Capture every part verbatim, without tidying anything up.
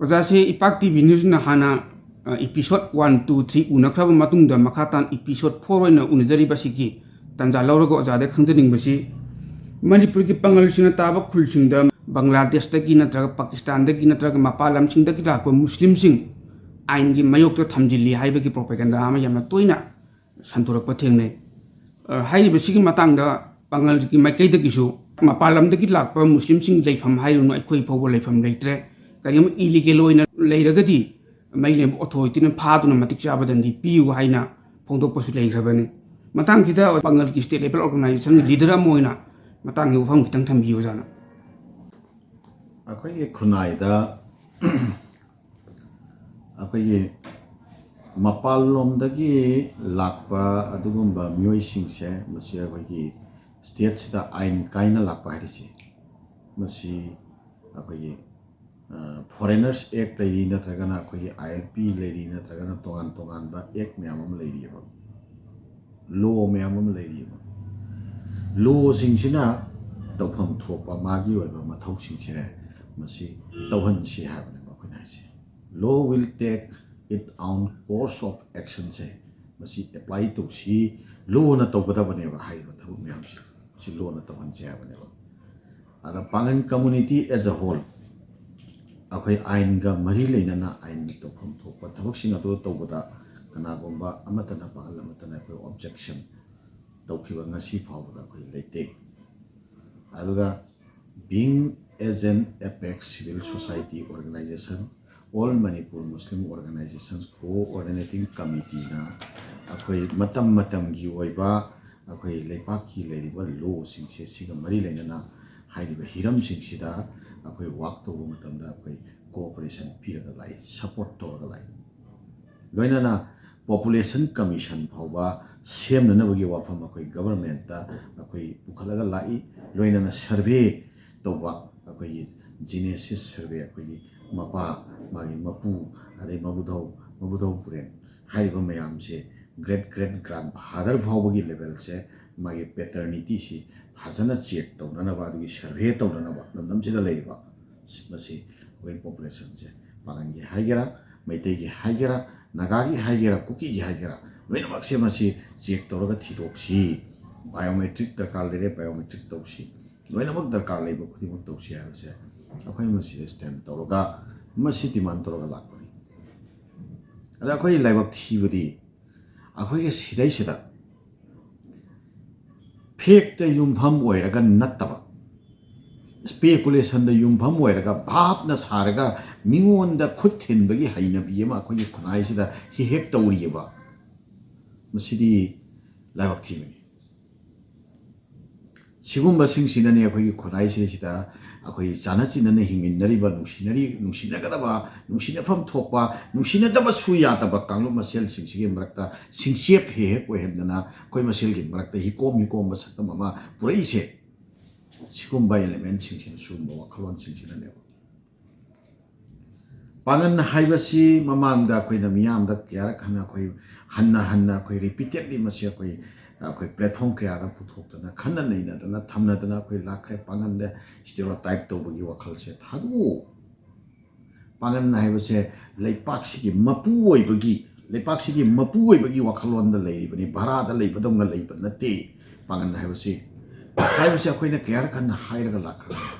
ꯑꯣꯖꯥꯁꯦ ꯏꯄꯥꯛ T V ꯅ꯭ꯌꯨꯁꯅ ꯍꯥꯟꯅ, ꯑ, episode one, two, three ꯎꯅꯈ꯭ꯔꯕ ꯃꯇꯨꯡꯗ ꯃꯈꯥ ꯇꯥꯅ episode four ꯑꯣꯏꯅ ꯎꯅꯖꯔꯤꯕ ꯑꯁꯤꯒꯤ ꯇꯥꯟꯖꯥ ꯂꯧꯔꯒ ꯑꯣꯖꯥꯗ ꯈꯪꯖꯅꯤꯡꯕꯁꯤ, ꯃꯅꯤꯄꯨꯔꯒꯤ ꯄꯥꯉꯜꯁꯤꯡꯅ ꯇꯥꯕ ꯈꯨꯜꯁꯤꯡꯗ ꯕꯪꯒ꯭ꯂꯥꯗꯦꯁꯇꯒꯤ ꯅꯠꯇ꯭ꯔꯒ ꯄꯥꯀꯤꯁꯇꯥꯟꯗꯒꯤ ꯅꯠꯇ꯭ꯔꯒ ꯃꯄꯥꯟ ꯂꯝꯁꯤꯡꯗꯒꯤ ꯂꯥꯛꯄ ꯃꯨꯁꯂꯤꯝꯁꯤꯡ ꯑꯥꯏꯟꯒꯤ ꯃꯥꯌꯣꯛꯇ ꯊꯝꯖꯤꯜꯂꯤ ꯍꯥꯏꯕꯒꯤ propaganda ꯑꯃ ꯌꯥꯝꯅ ꯇꯣꯏꯅ ꯁꯟꯗꯣꯔꯛꯄ ꯊꯦꯡꯅꯩ꯫ ꯑ, ꯍꯥꯏꯔꯤꯕꯁꯤꯒꯤ ꯃꯇꯥꯡꯗ ꯄꯥꯉꯜꯒꯤ ꯃꯥꯏꯀꯩꯗꯒꯤꯁꯨ ꯃꯄꯥꯟ ꯂꯝꯗꯒꯤ ꯂꯥꯛꯄ ꯃꯨꯁꯂꯤꯝꯁꯤꯡ ꯂꯩꯐꯝ ꯍꯥꯏꯔꯨꯅꯨ, ꯑꯩꯈꯣꯏ ꯐꯥꯎꯕ ꯂꯩꯐꯝ ꯂꯩꯇ꯭ꯔꯦ꯫ ꯀꯔꯤꯒꯨꯝꯕ illegal ꯑꯣꯏꯅ ꯂꯩꯔꯒꯗꯤ ꯃꯩ ꯂꯩꯕ authorityꯅ ꯐꯥꯗꯨꯅ ꯃꯇꯤꯛ ꯆꯥꯕ ꯗꯟꯗꯤ ꯄꯤꯌꯨ ꯍꯥꯏꯅ ꯐꯣꯡꯗꯣꯛꯄꯁꯨ ꯂꯩꯈ꯭ꯔꯕꯅꯤ꯫ ꯃꯇꯥꯡꯁꯤꯗ ꯄꯥꯉꯜꯒꯤ state level organizationꯒꯤ leader ꯑꯃ ꯑꯣꯏꯅ ꯃꯇꯥꯡꯒꯤ ꯋꯥꯐꯝ ꯈꯤꯇꯪ ꯊꯝꯕꯤꯌꯨ, ꯑꯣꯖꯥꯅ꯫ ꯑꯩꯈꯣꯏꯒꯤ ꯈꯨꯟꯅꯥꯏꯗ ꯑꯩꯈꯣꯏꯒꯤ ꯃꯄꯥꯟꯂꯣꯝꯗꯒꯤ ꯂꯥꯛꯄ ꯑꯗꯨꯒꯨꯝꯕ ꯃꯤꯑꯣꯏꯁꯤꯡꯁꯦ, ꯃꯁꯤ ꯑꯩꯈꯣꯏꯒꯤ stateꯁꯤꯗ ꯑꯥꯏꯟ ꯀꯥꯏꯅ ꯂꯥꯛꯄ ꯍꯥꯏꯔꯤꯁꯤ, ꯃꯁꯤ ꯑꯩꯈꯣꯏꯒꯤ, ꯑ, Foreigners Act ꯂꯩꯔꯤ, ꯅꯠꯇ꯭ꯔꯒꯅ ꯑꯩꯈꯣꯏꯒꯤ I L P ꯂꯩꯔꯤ, ꯅꯠꯇ꯭ꯔꯒꯅ ꯇꯣꯉꯥꯟ ꯇꯣꯉꯥꯟꯕ act ꯃꯌꯥꯝ ꯑꯃ ꯂꯩꯔꯤꯑꯕ, law ꯃꯌꯥꯝ ꯑꯃ ꯂꯩꯔꯤꯑꯕ꯫ Lawꯁꯤꯡꯁꯤꯅ ꯇꯧꯐꯝ ꯊꯣꯛꯄ ꯃꯥꯒꯤ ꯑꯣꯏꯕ ꯃꯊꯧꯁꯤꯡꯁꯦ ꯃꯁꯤ ꯇꯧꯍꯟꯁꯤ ꯍꯥꯏꯕꯅꯦꯕ ꯑꯩꯈꯣꯏꯅ ꯍꯥꯏꯁꯦ꯫ Law will take its own course of actionꯁꯦ ꯃꯁꯤ apply ꯇꯧꯁꯤ, lawꯅ ꯇꯧꯒꯗꯕꯅꯦꯕ꯫ ꯍꯥꯏꯔꯤꯕ ꯊꯕꯛ ꯃꯌꯥꯝꯁꯦ ꯃꯁꯤ lawꯅ ꯇꯧꯍꯟꯁꯤ ꯍꯥꯏꯕꯅꯦꯕ꯫ ꯑꯗ ꯄꯥꯉꯟ community as a whole ꯑꯩꯈꯣꯏ ꯑꯥꯏꯟꯒ ꯃꯔꯤ ꯂꯩꯅꯅ ꯑꯥꯏꯟꯒꯤ ꯇꯧꯐꯝ ꯊꯣꯛꯄ ꯊꯕꯛꯁꯤꯡ ꯑꯗꯨ ꯇꯧꯕꯗ ꯀꯅꯥꯒꯨꯝꯕ ꯑꯃꯠꯇꯅ, ꯄꯥꯉꯜ ꯑꯃꯠꯇꯅ ꯑꯩꯈꯣꯏ objection ꯇꯧꯈꯤꯕ ꯉꯁꯤ ꯐꯥꯎꯕꯗ ꯑꯩꯈꯣꯏ ꯂꯩꯇꯦ꯫ ꯑꯗꯨꯒ being as an apex civil society organization, All Manipur Muslim Organizations Coordinating Committeeꯅ ꯑꯩꯈꯣꯏ ꯃꯇꯝ ꯃꯇꯝꯒꯤ ꯑꯣꯏꯕ ꯑꯩꯈꯣꯏ ꯂꯩꯄꯥꯛꯀꯤ ꯂꯩꯔꯤꯕ lawꯁꯤꯡꯁꯦ ꯁꯤꯒ ꯃꯔꯤ ꯂꯩꯅꯅ ꯍꯥꯏꯔꯤꯕ ꯍꯤꯔꯝꯁꯤꯡꯁꯤꯗ ꯑꯩꯈꯣꯏ work ꯇꯧꯕ ꯃꯇꯝꯗ ꯑꯩꯈꯣꯏ cooperation ꯄꯤꯔꯒ ꯂꯥꯛꯏ, support ꯇꯧꯔꯒ ꯂꯥꯛꯏ꯫ ꯂꯣꯏꯅꯅ Population Commission ꯐꯥꯎꯕ ꯁꯦꯝꯅꯅꯕꯒꯤ ꯋꯥꯐꯝ ꯑꯩꯈꯣꯏ governmentꯇ ꯑꯩꯈꯣꯏ ꯄꯨꯈꯠꯂꯒ ꯂꯥꯛꯏ꯫ ꯂꯣꯏꯅꯅ survey ꯇꯧꯕ, ꯑꯩꯈꯣꯏꯒꯤ genesis survey, ꯑꯩꯈꯣꯏꯒꯤ ꯃꯄꯥ, ꯃꯥꯒꯤ ꯃꯄꯨ, ꯑꯗꯩ ꯃꯕꯨꯙꯧ, ꯃꯕꯨꯙꯧ ꯄꯨꯔꯦꯟ ꯍꯥꯏꯔꯤꯕ ꯃꯌꯥꯝꯁꯦ, great great grandfather ꯐꯥꯎꯕꯒꯤ levelꯁꯦ, ꯃꯥꯒꯤ paternityꯁꯤ ꯐꯖꯅ check ꯇꯧꯅꯅꯕ, ꯑꯗꯨꯒꯤ survey ꯇꯧꯅꯅꯕ ꯂꯝꯗꯝꯁꯤꯗ ꯂꯩꯔꯤꯕ ꯃꯁꯤ ꯑꯩꯈꯣꯏ populationꯁꯦ ꯄꯥꯉꯟꯒꯤ ꯍꯥꯏꯒꯦꯔꯥ, ꯃꯩꯇꯩꯒꯤ ꯍꯥꯏꯒꯦꯔꯥ, ꯅꯥꯒꯥꯒꯤ ꯍꯥꯏꯒꯦꯔꯥ, ꯀꯨꯀꯤꯒꯤ ꯍꯥꯏꯒꯦꯔꯥ, ꯂꯣꯏꯅꯃꯛꯁꯦ ꯃꯁꯤ ꯆꯦꯛ ꯇꯧꯔꯒ ꯊꯤꯗꯣꯛꯁꯤ꯫ ꯕꯥꯏꯑꯣꯃꯦꯇ꯭ꯔꯤꯛ ꯗꯔꯀꯥꯔ ꯂꯩꯔꯦ, ꯕꯥꯏꯑꯣꯃꯦꯇ꯭ꯔꯤꯛ ꯇꯧꯁꯤ꯫ ꯂꯣꯏꯅꯃꯛ ꯗꯔꯀꯥꯔ ꯂꯩꯕ ꯈꯨꯗꯤꯡꯃꯛ ꯇꯧꯁꯤ ꯍꯥꯏꯕꯁꯦ ꯑꯩꯈꯣꯏ ꯃꯁꯤꯗ ꯁ꯭ꯇꯦꯟ ꯇꯧꯔꯒ, ꯃꯁꯤ ꯗꯤꯃꯥꯟ ꯇꯧꯔꯒ ꯂꯥꯛꯄꯅꯤ꯫ ꯑꯗ ꯑꯩꯈꯣꯏ ꯂꯥꯏꯕꯛ ꯊꯤꯕꯗꯤ, ꯑꯩꯈꯣꯏꯒꯤ ꯁꯤꯗꯩꯁꯤꯗ ꯐꯦꯛꯇ ꯌꯨꯝꯐꯝ ꯑꯣꯏꯔꯒ ꯅꯠꯇꯕ, ꯁ꯭ꯄꯦꯀꯨꯂꯦꯁꯟꯗ ꯌꯨꯝꯐꯝ ꯑꯣꯏꯔꯒ, ꯚꯥꯞꯅ ꯁꯥꯔꯒ, ꯃꯤꯉꯣꯟꯗ ꯈꯨꯠ ꯊꯤꯟꯕꯒꯤ ꯍꯩꯅꯕꯤ ꯑꯃ ꯑꯩꯈꯣꯏꯒꯤ ꯈꯨꯟꯅꯥꯏꯁꯤꯗ ꯍꯦꯛ ꯍꯦꯛ ꯇꯧꯔꯤꯑꯕ꯫ ꯃꯁꯤꯗꯤ ꯂꯥꯏꯕꯛ ꯊꯤꯕꯅꯤ꯫ ꯁꯤꯒꯨꯝꯕꯁꯤꯡꯁꯤꯅꯅꯦ ꯑꯩꯈꯣꯏꯒꯤ ꯈꯨꯟꯅꯥꯏꯁꯤꯗꯩꯁꯤꯗ ꯑꯩꯈꯣꯏ ꯆꯥꯟꯅ ꯆꯤꯟꯅꯅ ꯍꯤꯡꯃꯤꯟꯅꯔꯤꯕ, ꯅꯨꯡꯁꯤꯅꯔꯤ, ꯅꯨꯡꯁꯤꯅꯒꯗꯕ, ꯅꯨꯡꯁꯤꯅꯐꯝ ꯊꯣꯛꯄ, ꯅꯨꯡꯁꯤꯅꯗꯕꯁꯨ ꯌꯥꯗꯕ ꯀꯥꯡꯂꯨꯞ ꯃꯁꯦꯜꯁꯤꯡꯁꯤꯒꯤ ꯃꯔꯛꯇ ꯁꯤꯡꯆꯦꯞ ꯍꯦꯛ ꯍꯦꯛ ꯑꯣꯏꯍꯟꯗꯅ ꯑꯩꯈꯣꯏ ꯃꯁꯦꯜꯒꯤ ꯃꯔꯛꯇ ꯍꯤꯀꯣꯝ ꯍꯤꯀꯣꯝꯕ ꯁꯛꯇꯝ ꯑꯃ ꯄꯨꯔꯛꯏꯁꯦ꯫ ꯁꯤꯒꯨꯝꯕ ꯑꯦꯂꯤꯃꯦꯟꯁꯤꯡꯁꯤꯅ, ꯁꯤꯒꯨꯝꯕ ꯋꯥꯈꯜꯂꯣꯟꯁꯤꯡꯁꯤꯅꯅꯦꯕ꯫ ꯄꯥꯉꯟ ꯍꯥꯏꯕꯁꯤ ꯃꯃꯥꯡꯗ ꯑꯩꯈꯣꯏꯅ ꯃꯤꯌꯥꯝꯗ ꯀꯌꯥꯔꯛ ꯍꯟꯅ ꯑꯩꯈꯣꯏ ꯍꯟꯅ ꯍꯟꯅ ꯑꯩꯈꯣꯏ ꯔꯤꯄꯤꯇꯦꯗꯂꯤ ꯃꯁꯤ ꯑꯩꯈꯣꯏ, ꯑꯩꯈꯣꯏ ꯄ꯭ꯂꯦꯠꯐꯣꯝ ꯀꯌꯥꯗ ꯄꯨꯊꯣꯛꯇꯅ, ꯈꯟꯅ ꯅꯩꯅꯗꯅ, ꯊꯝꯅꯗꯅ ꯑꯩꯈꯣꯏ ꯂꯥꯛꯈ꯭ꯔꯦ꯫ ꯄꯥꯉꯟꯗ ꯁ꯭ꯇꯤꯔꯤꯑꯣꯇꯥꯏꯞ ꯇꯧꯕꯒꯤ ꯋꯥꯈꯜꯁꯦ ꯊꯥꯗꯣꯛꯎ꯫ ꯄꯥꯉꯟ ꯍꯥꯏꯕꯁꯦ ꯂꯩꯄꯥꯛꯁꯤꯒꯤ ꯃꯄꯨ ꯑꯣꯏꯕꯒꯤ, ꯂꯩꯄꯥꯛꯁꯤꯒꯤ ꯃꯄꯨ ꯑꯣꯏꯕꯒꯤ ꯋꯥꯈꯜꯂꯣꯟꯗ ꯂꯩꯔꯤꯕꯅꯤ, ꯚꯔꯥꯗ ꯂꯩꯕꯗꯧꯅ ꯂꯩꯕ ꯅꯠꯇꯦ꯫ ꯄꯥꯉꯟ ꯍꯥꯏꯕꯁꯤ, ꯍꯥꯏꯕꯁꯤ ꯑꯩꯈꯣꯏꯅ ꯀꯌꯥꯔꯛ ꯍꯟꯅ ꯍꯥꯏꯔꯒ ꯂꯥꯛꯈ꯭ꯔꯕꯅꯤ꯫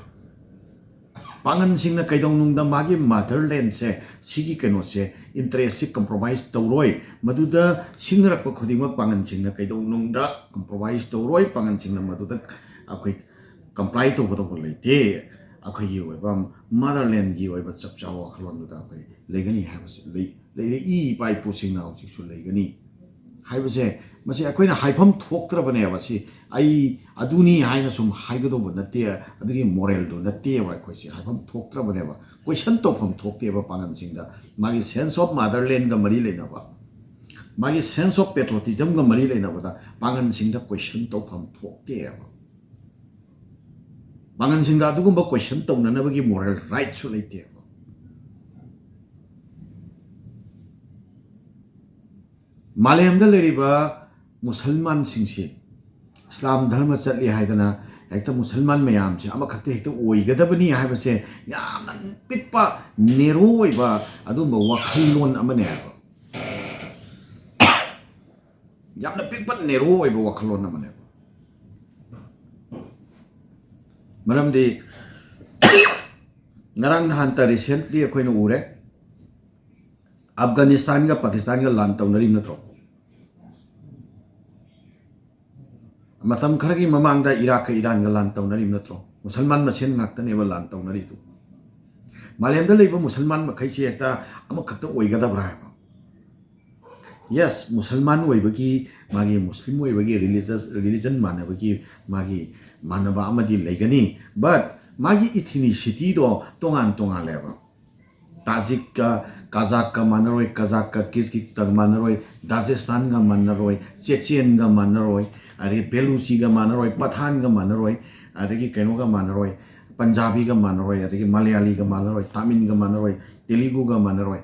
ꯄꯥꯉꯟꯁꯤꯡꯅ ꯀꯩꯗꯧꯅꯨꯡꯗ ꯃꯥꯒꯤ ꯃꯥꯗꯔꯂꯦꯟꯁꯦ, ꯁꯤꯒꯤ ꯀꯩꯅꯣꯁꯦ, ꯏꯟꯇꯔꯦꯁꯁꯤ ꯀꯝꯄ꯭ꯔꯣꯃꯥꯏꯁ ꯇꯧꯔꯣꯏ꯫ ꯃꯗꯨꯗ ꯁꯤꯡꯅꯔꯛꯄ ꯈꯨꯗꯤꯡꯃꯛ ꯄꯥꯉꯟꯁꯤꯡꯅ ꯀꯩꯗꯧꯅꯨꯡꯗ ꯀꯝꯄ꯭ꯔꯣꯃꯥꯏꯁ ꯇꯧꯔꯣꯏ꯫ ꯄꯥꯉꯟꯁꯤꯡꯅ ꯃꯗꯨꯗ ꯑꯩꯈꯣꯏ ꯀꯝꯄ꯭ꯂꯥꯏ ꯇꯧꯒꯗꯧꯕ ꯂꯩꯇꯦ꯫ ꯑꯩꯈꯣꯏꯒꯤ ꯑꯣꯏꯕ ꯃꯥꯗꯔꯂꯦꯟꯒꯤ ꯑꯣꯏꯕ ꯆꯞ ꯆꯥꯕ ꯋꯥꯈꯜꯂꯣꯟꯗꯨꯗ ꯑꯩꯈꯣꯏ ꯂꯩꯒꯅꯤ ꯍꯥꯏꯕꯁꯤ ꯂꯩ-, ꯂꯩꯔꯛꯏ ꯏꯄꯥ ꯏꯄꯨꯁꯤꯡꯅ ꯍꯧꯖꯤꯛꯁꯨ ꯂꯩꯒꯅꯤ ꯍꯥꯏꯕꯁꯦ, ꯃꯁꯤ ꯑꯩꯈꯣꯏꯅ ꯍꯥꯏꯐꯝ ꯊꯣꯛꯇ꯭ꯔꯕꯅꯦꯕ꯫ ꯁꯤ ꯑꯩ ꯑꯗꯨꯅꯤ ꯍꯥꯏꯅ ꯁꯨꯝ ꯍꯥꯏꯒꯗꯧꯕ ꯅꯠꯇꯦ, ꯑꯗꯨꯒꯤ ꯃꯣꯔꯦꯜꯗꯨ ꯅꯠꯇꯦꯕ꯫ ꯑꯩꯈꯣꯏꯁꯦ ꯍꯥꯏꯐꯝ ꯊꯣꯛꯇ꯭ꯔꯕꯅꯦꯕ, ꯀꯣꯏꯁꯟ ꯇꯧꯐꯝ ꯊꯣꯛꯇꯦꯕ꯫ ꯄꯥꯉꯟꯁꯤꯡꯗ ꯃꯥꯒꯤ ꯁꯦꯟꯁ ꯑꯣꯐ ꯃꯥꯗꯔꯂꯦꯟꯒ ꯃꯔꯤ ꯂꯩꯅꯕ, ꯃꯥꯒꯤ ꯁꯦꯟꯁ ꯑꯣꯐ ꯄꯦꯇ꯭ꯔꯣꯇꯤꯖꯝꯒ ꯃꯔꯤ ꯂꯩꯅꯕꯗ ꯄꯥꯉꯟꯁꯤꯡꯗ ꯀꯣꯏꯁꯟ ꯇꯧꯐꯝ ꯊꯣꯛꯇꯦꯕ꯫ ꯄꯥꯉꯟꯁꯤꯡꯗ ꯑꯗꯨꯒꯨꯝꯕ ꯀꯣꯏꯁꯟ ꯇꯧꯅꯅꯕꯒꯤ ꯃꯣꯔꯦꯜ ꯔꯥꯏꯠꯁꯨ ꯂꯩꯇꯦꯕ꯫ ꯃꯥꯂꯦꯝꯗ ꯂꯩꯔꯤꯕ ꯃꯨꯁꯜꯃꯥꯟꯁꯤꯡꯁꯤ ꯏꯁꯂꯥꯝ ꯙꯔꯃ ꯆꯠꯂꯤ ꯍꯥꯏꯗꯅ ꯍꯦꯛꯇ ꯃꯨꯁꯜꯃꯥꯟ ꯃꯌꯥꯝꯁꯦ ꯑꯃꯈꯛꯇ ꯍꯦꯛꯇ ꯑꯣꯏꯒꯗꯕꯅꯤ ꯍꯥꯏꯕꯁꯦ ꯌꯥꯝꯅ ꯄꯤꯛꯄ, ꯅꯦꯔꯣ ꯑꯣꯏꯕ ꯑꯗꯨꯒꯨꯝꯕ ꯋꯥꯈꯜꯂꯣꯟ ꯑꯃꯅꯦ ꯍꯥꯏꯕ꯫ ꯌꯥꯝꯅ ꯄꯤꯛꯄ, ꯅꯦꯔꯣ ꯑꯣꯏꯕ ꯋꯥꯈꯜꯂꯣꯟ ꯑꯃꯅꯦꯕ꯫ ꯃꯔꯝꯗꯤ ꯉꯔꯥꯡ ꯅꯍꯥꯟꯇ recently ꯑꯩꯈꯣꯏꯅ ꯎꯔꯦ, ꯑꯐꯒꯥꯅꯤꯁꯇꯥꯟꯒ ꯄꯥꯀꯤꯁꯇꯥꯟꯒ ꯂꯥꯟ ꯇꯧꯅꯔꯤꯕ ꯅꯠꯇ꯭ꯔꯣ? ꯃꯇꯝ ꯈꯔꯒꯤ ꯃꯃꯥꯡꯗ ꯏꯔꯥꯛꯀ ꯏꯔꯥꯟꯒ ꯂꯥꯟ ꯇꯧꯅꯔꯤꯕ ꯅꯠꯇ꯭ꯔꯣ? ꯃꯨꯁꯜꯃꯥꯟ ꯃꯁꯦꯟ ꯉꯥꯛꯇꯅꯦꯕ ꯂꯥꯟ ꯇꯧꯅꯔꯤꯗꯨ꯫ ꯃꯥꯂꯦꯝꯗ ꯂꯩꯕ ꯃꯨꯁꯜꯃꯥꯟ ꯃꯈꯩꯁꯤ ꯍꯦꯛꯇ ꯑꯃꯈꯛꯇ ꯑꯣꯏꯒꯗꯕ꯭ꯔꯥ ꯍꯥꯏꯕ? Yes, ꯃꯨꯁꯜꯃꯥꯟ ꯑꯣꯏꯕꯒꯤ, ꯃꯥꯒꯤ ꯃꯨꯁꯂꯤꯝ ꯑꯣꯏꯕꯒꯤ religious, religion ꯃꯥꯟꯅꯕꯒꯤ ꯃꯥꯒꯤ ꯃꯥꯟꯅꯕ ꯑꯃꯗꯤ ꯂꯩꯒꯅꯤ, but ꯃꯥꯒꯤ ethnicity ꯗꯣ ꯇꯣꯉꯥꯟ ꯇꯣꯉꯥꯜꯂꯦꯕ꯫ ꯇꯥꯖꯤꯛꯀ, ꯀꯥꯖꯥꯛꯀ ꯃꯥꯟꯅꯔꯣꯏ, ꯀꯥꯖꯥꯛꯀ ꯀꯤꯔꯒꯤꯖꯀ ꯃꯥꯟꯅꯔꯣꯏ, ꯗꯥꯖꯦꯁꯇꯥꯟꯒ ꯃꯥꯟꯅꯔꯣꯏ, ꯆꯦꯆꯦꯟꯒ ꯃꯥꯟꯅꯔꯣꯏ, ꯑꯗꯒꯤ ꯕꯦꯂꯨꯆꯤꯒ ꯃꯥꯟꯅꯔꯣꯏ, ꯄꯊꯥꯟꯒ ꯃꯥꯟꯅꯔꯣꯏ, ꯑꯗꯒꯤ ꯀꯩꯅꯣꯒ ꯃꯥꯟꯅꯔꯣꯏ, ꯄꯟꯖꯥꯕꯤꯒ ꯃꯥꯟꯅꯔꯣꯏ, ꯑꯗꯒꯤ ꯃꯂꯌꯥꯂꯤꯒ ꯃꯥꯟꯅꯔꯣꯏ, ꯇꯥꯃꯤꯜꯒ ꯃꯥꯟꯅꯔꯣꯏ, ꯇꯦꯂꯤꯒꯨꯒ ꯃꯥꯟꯅꯔꯣꯏ,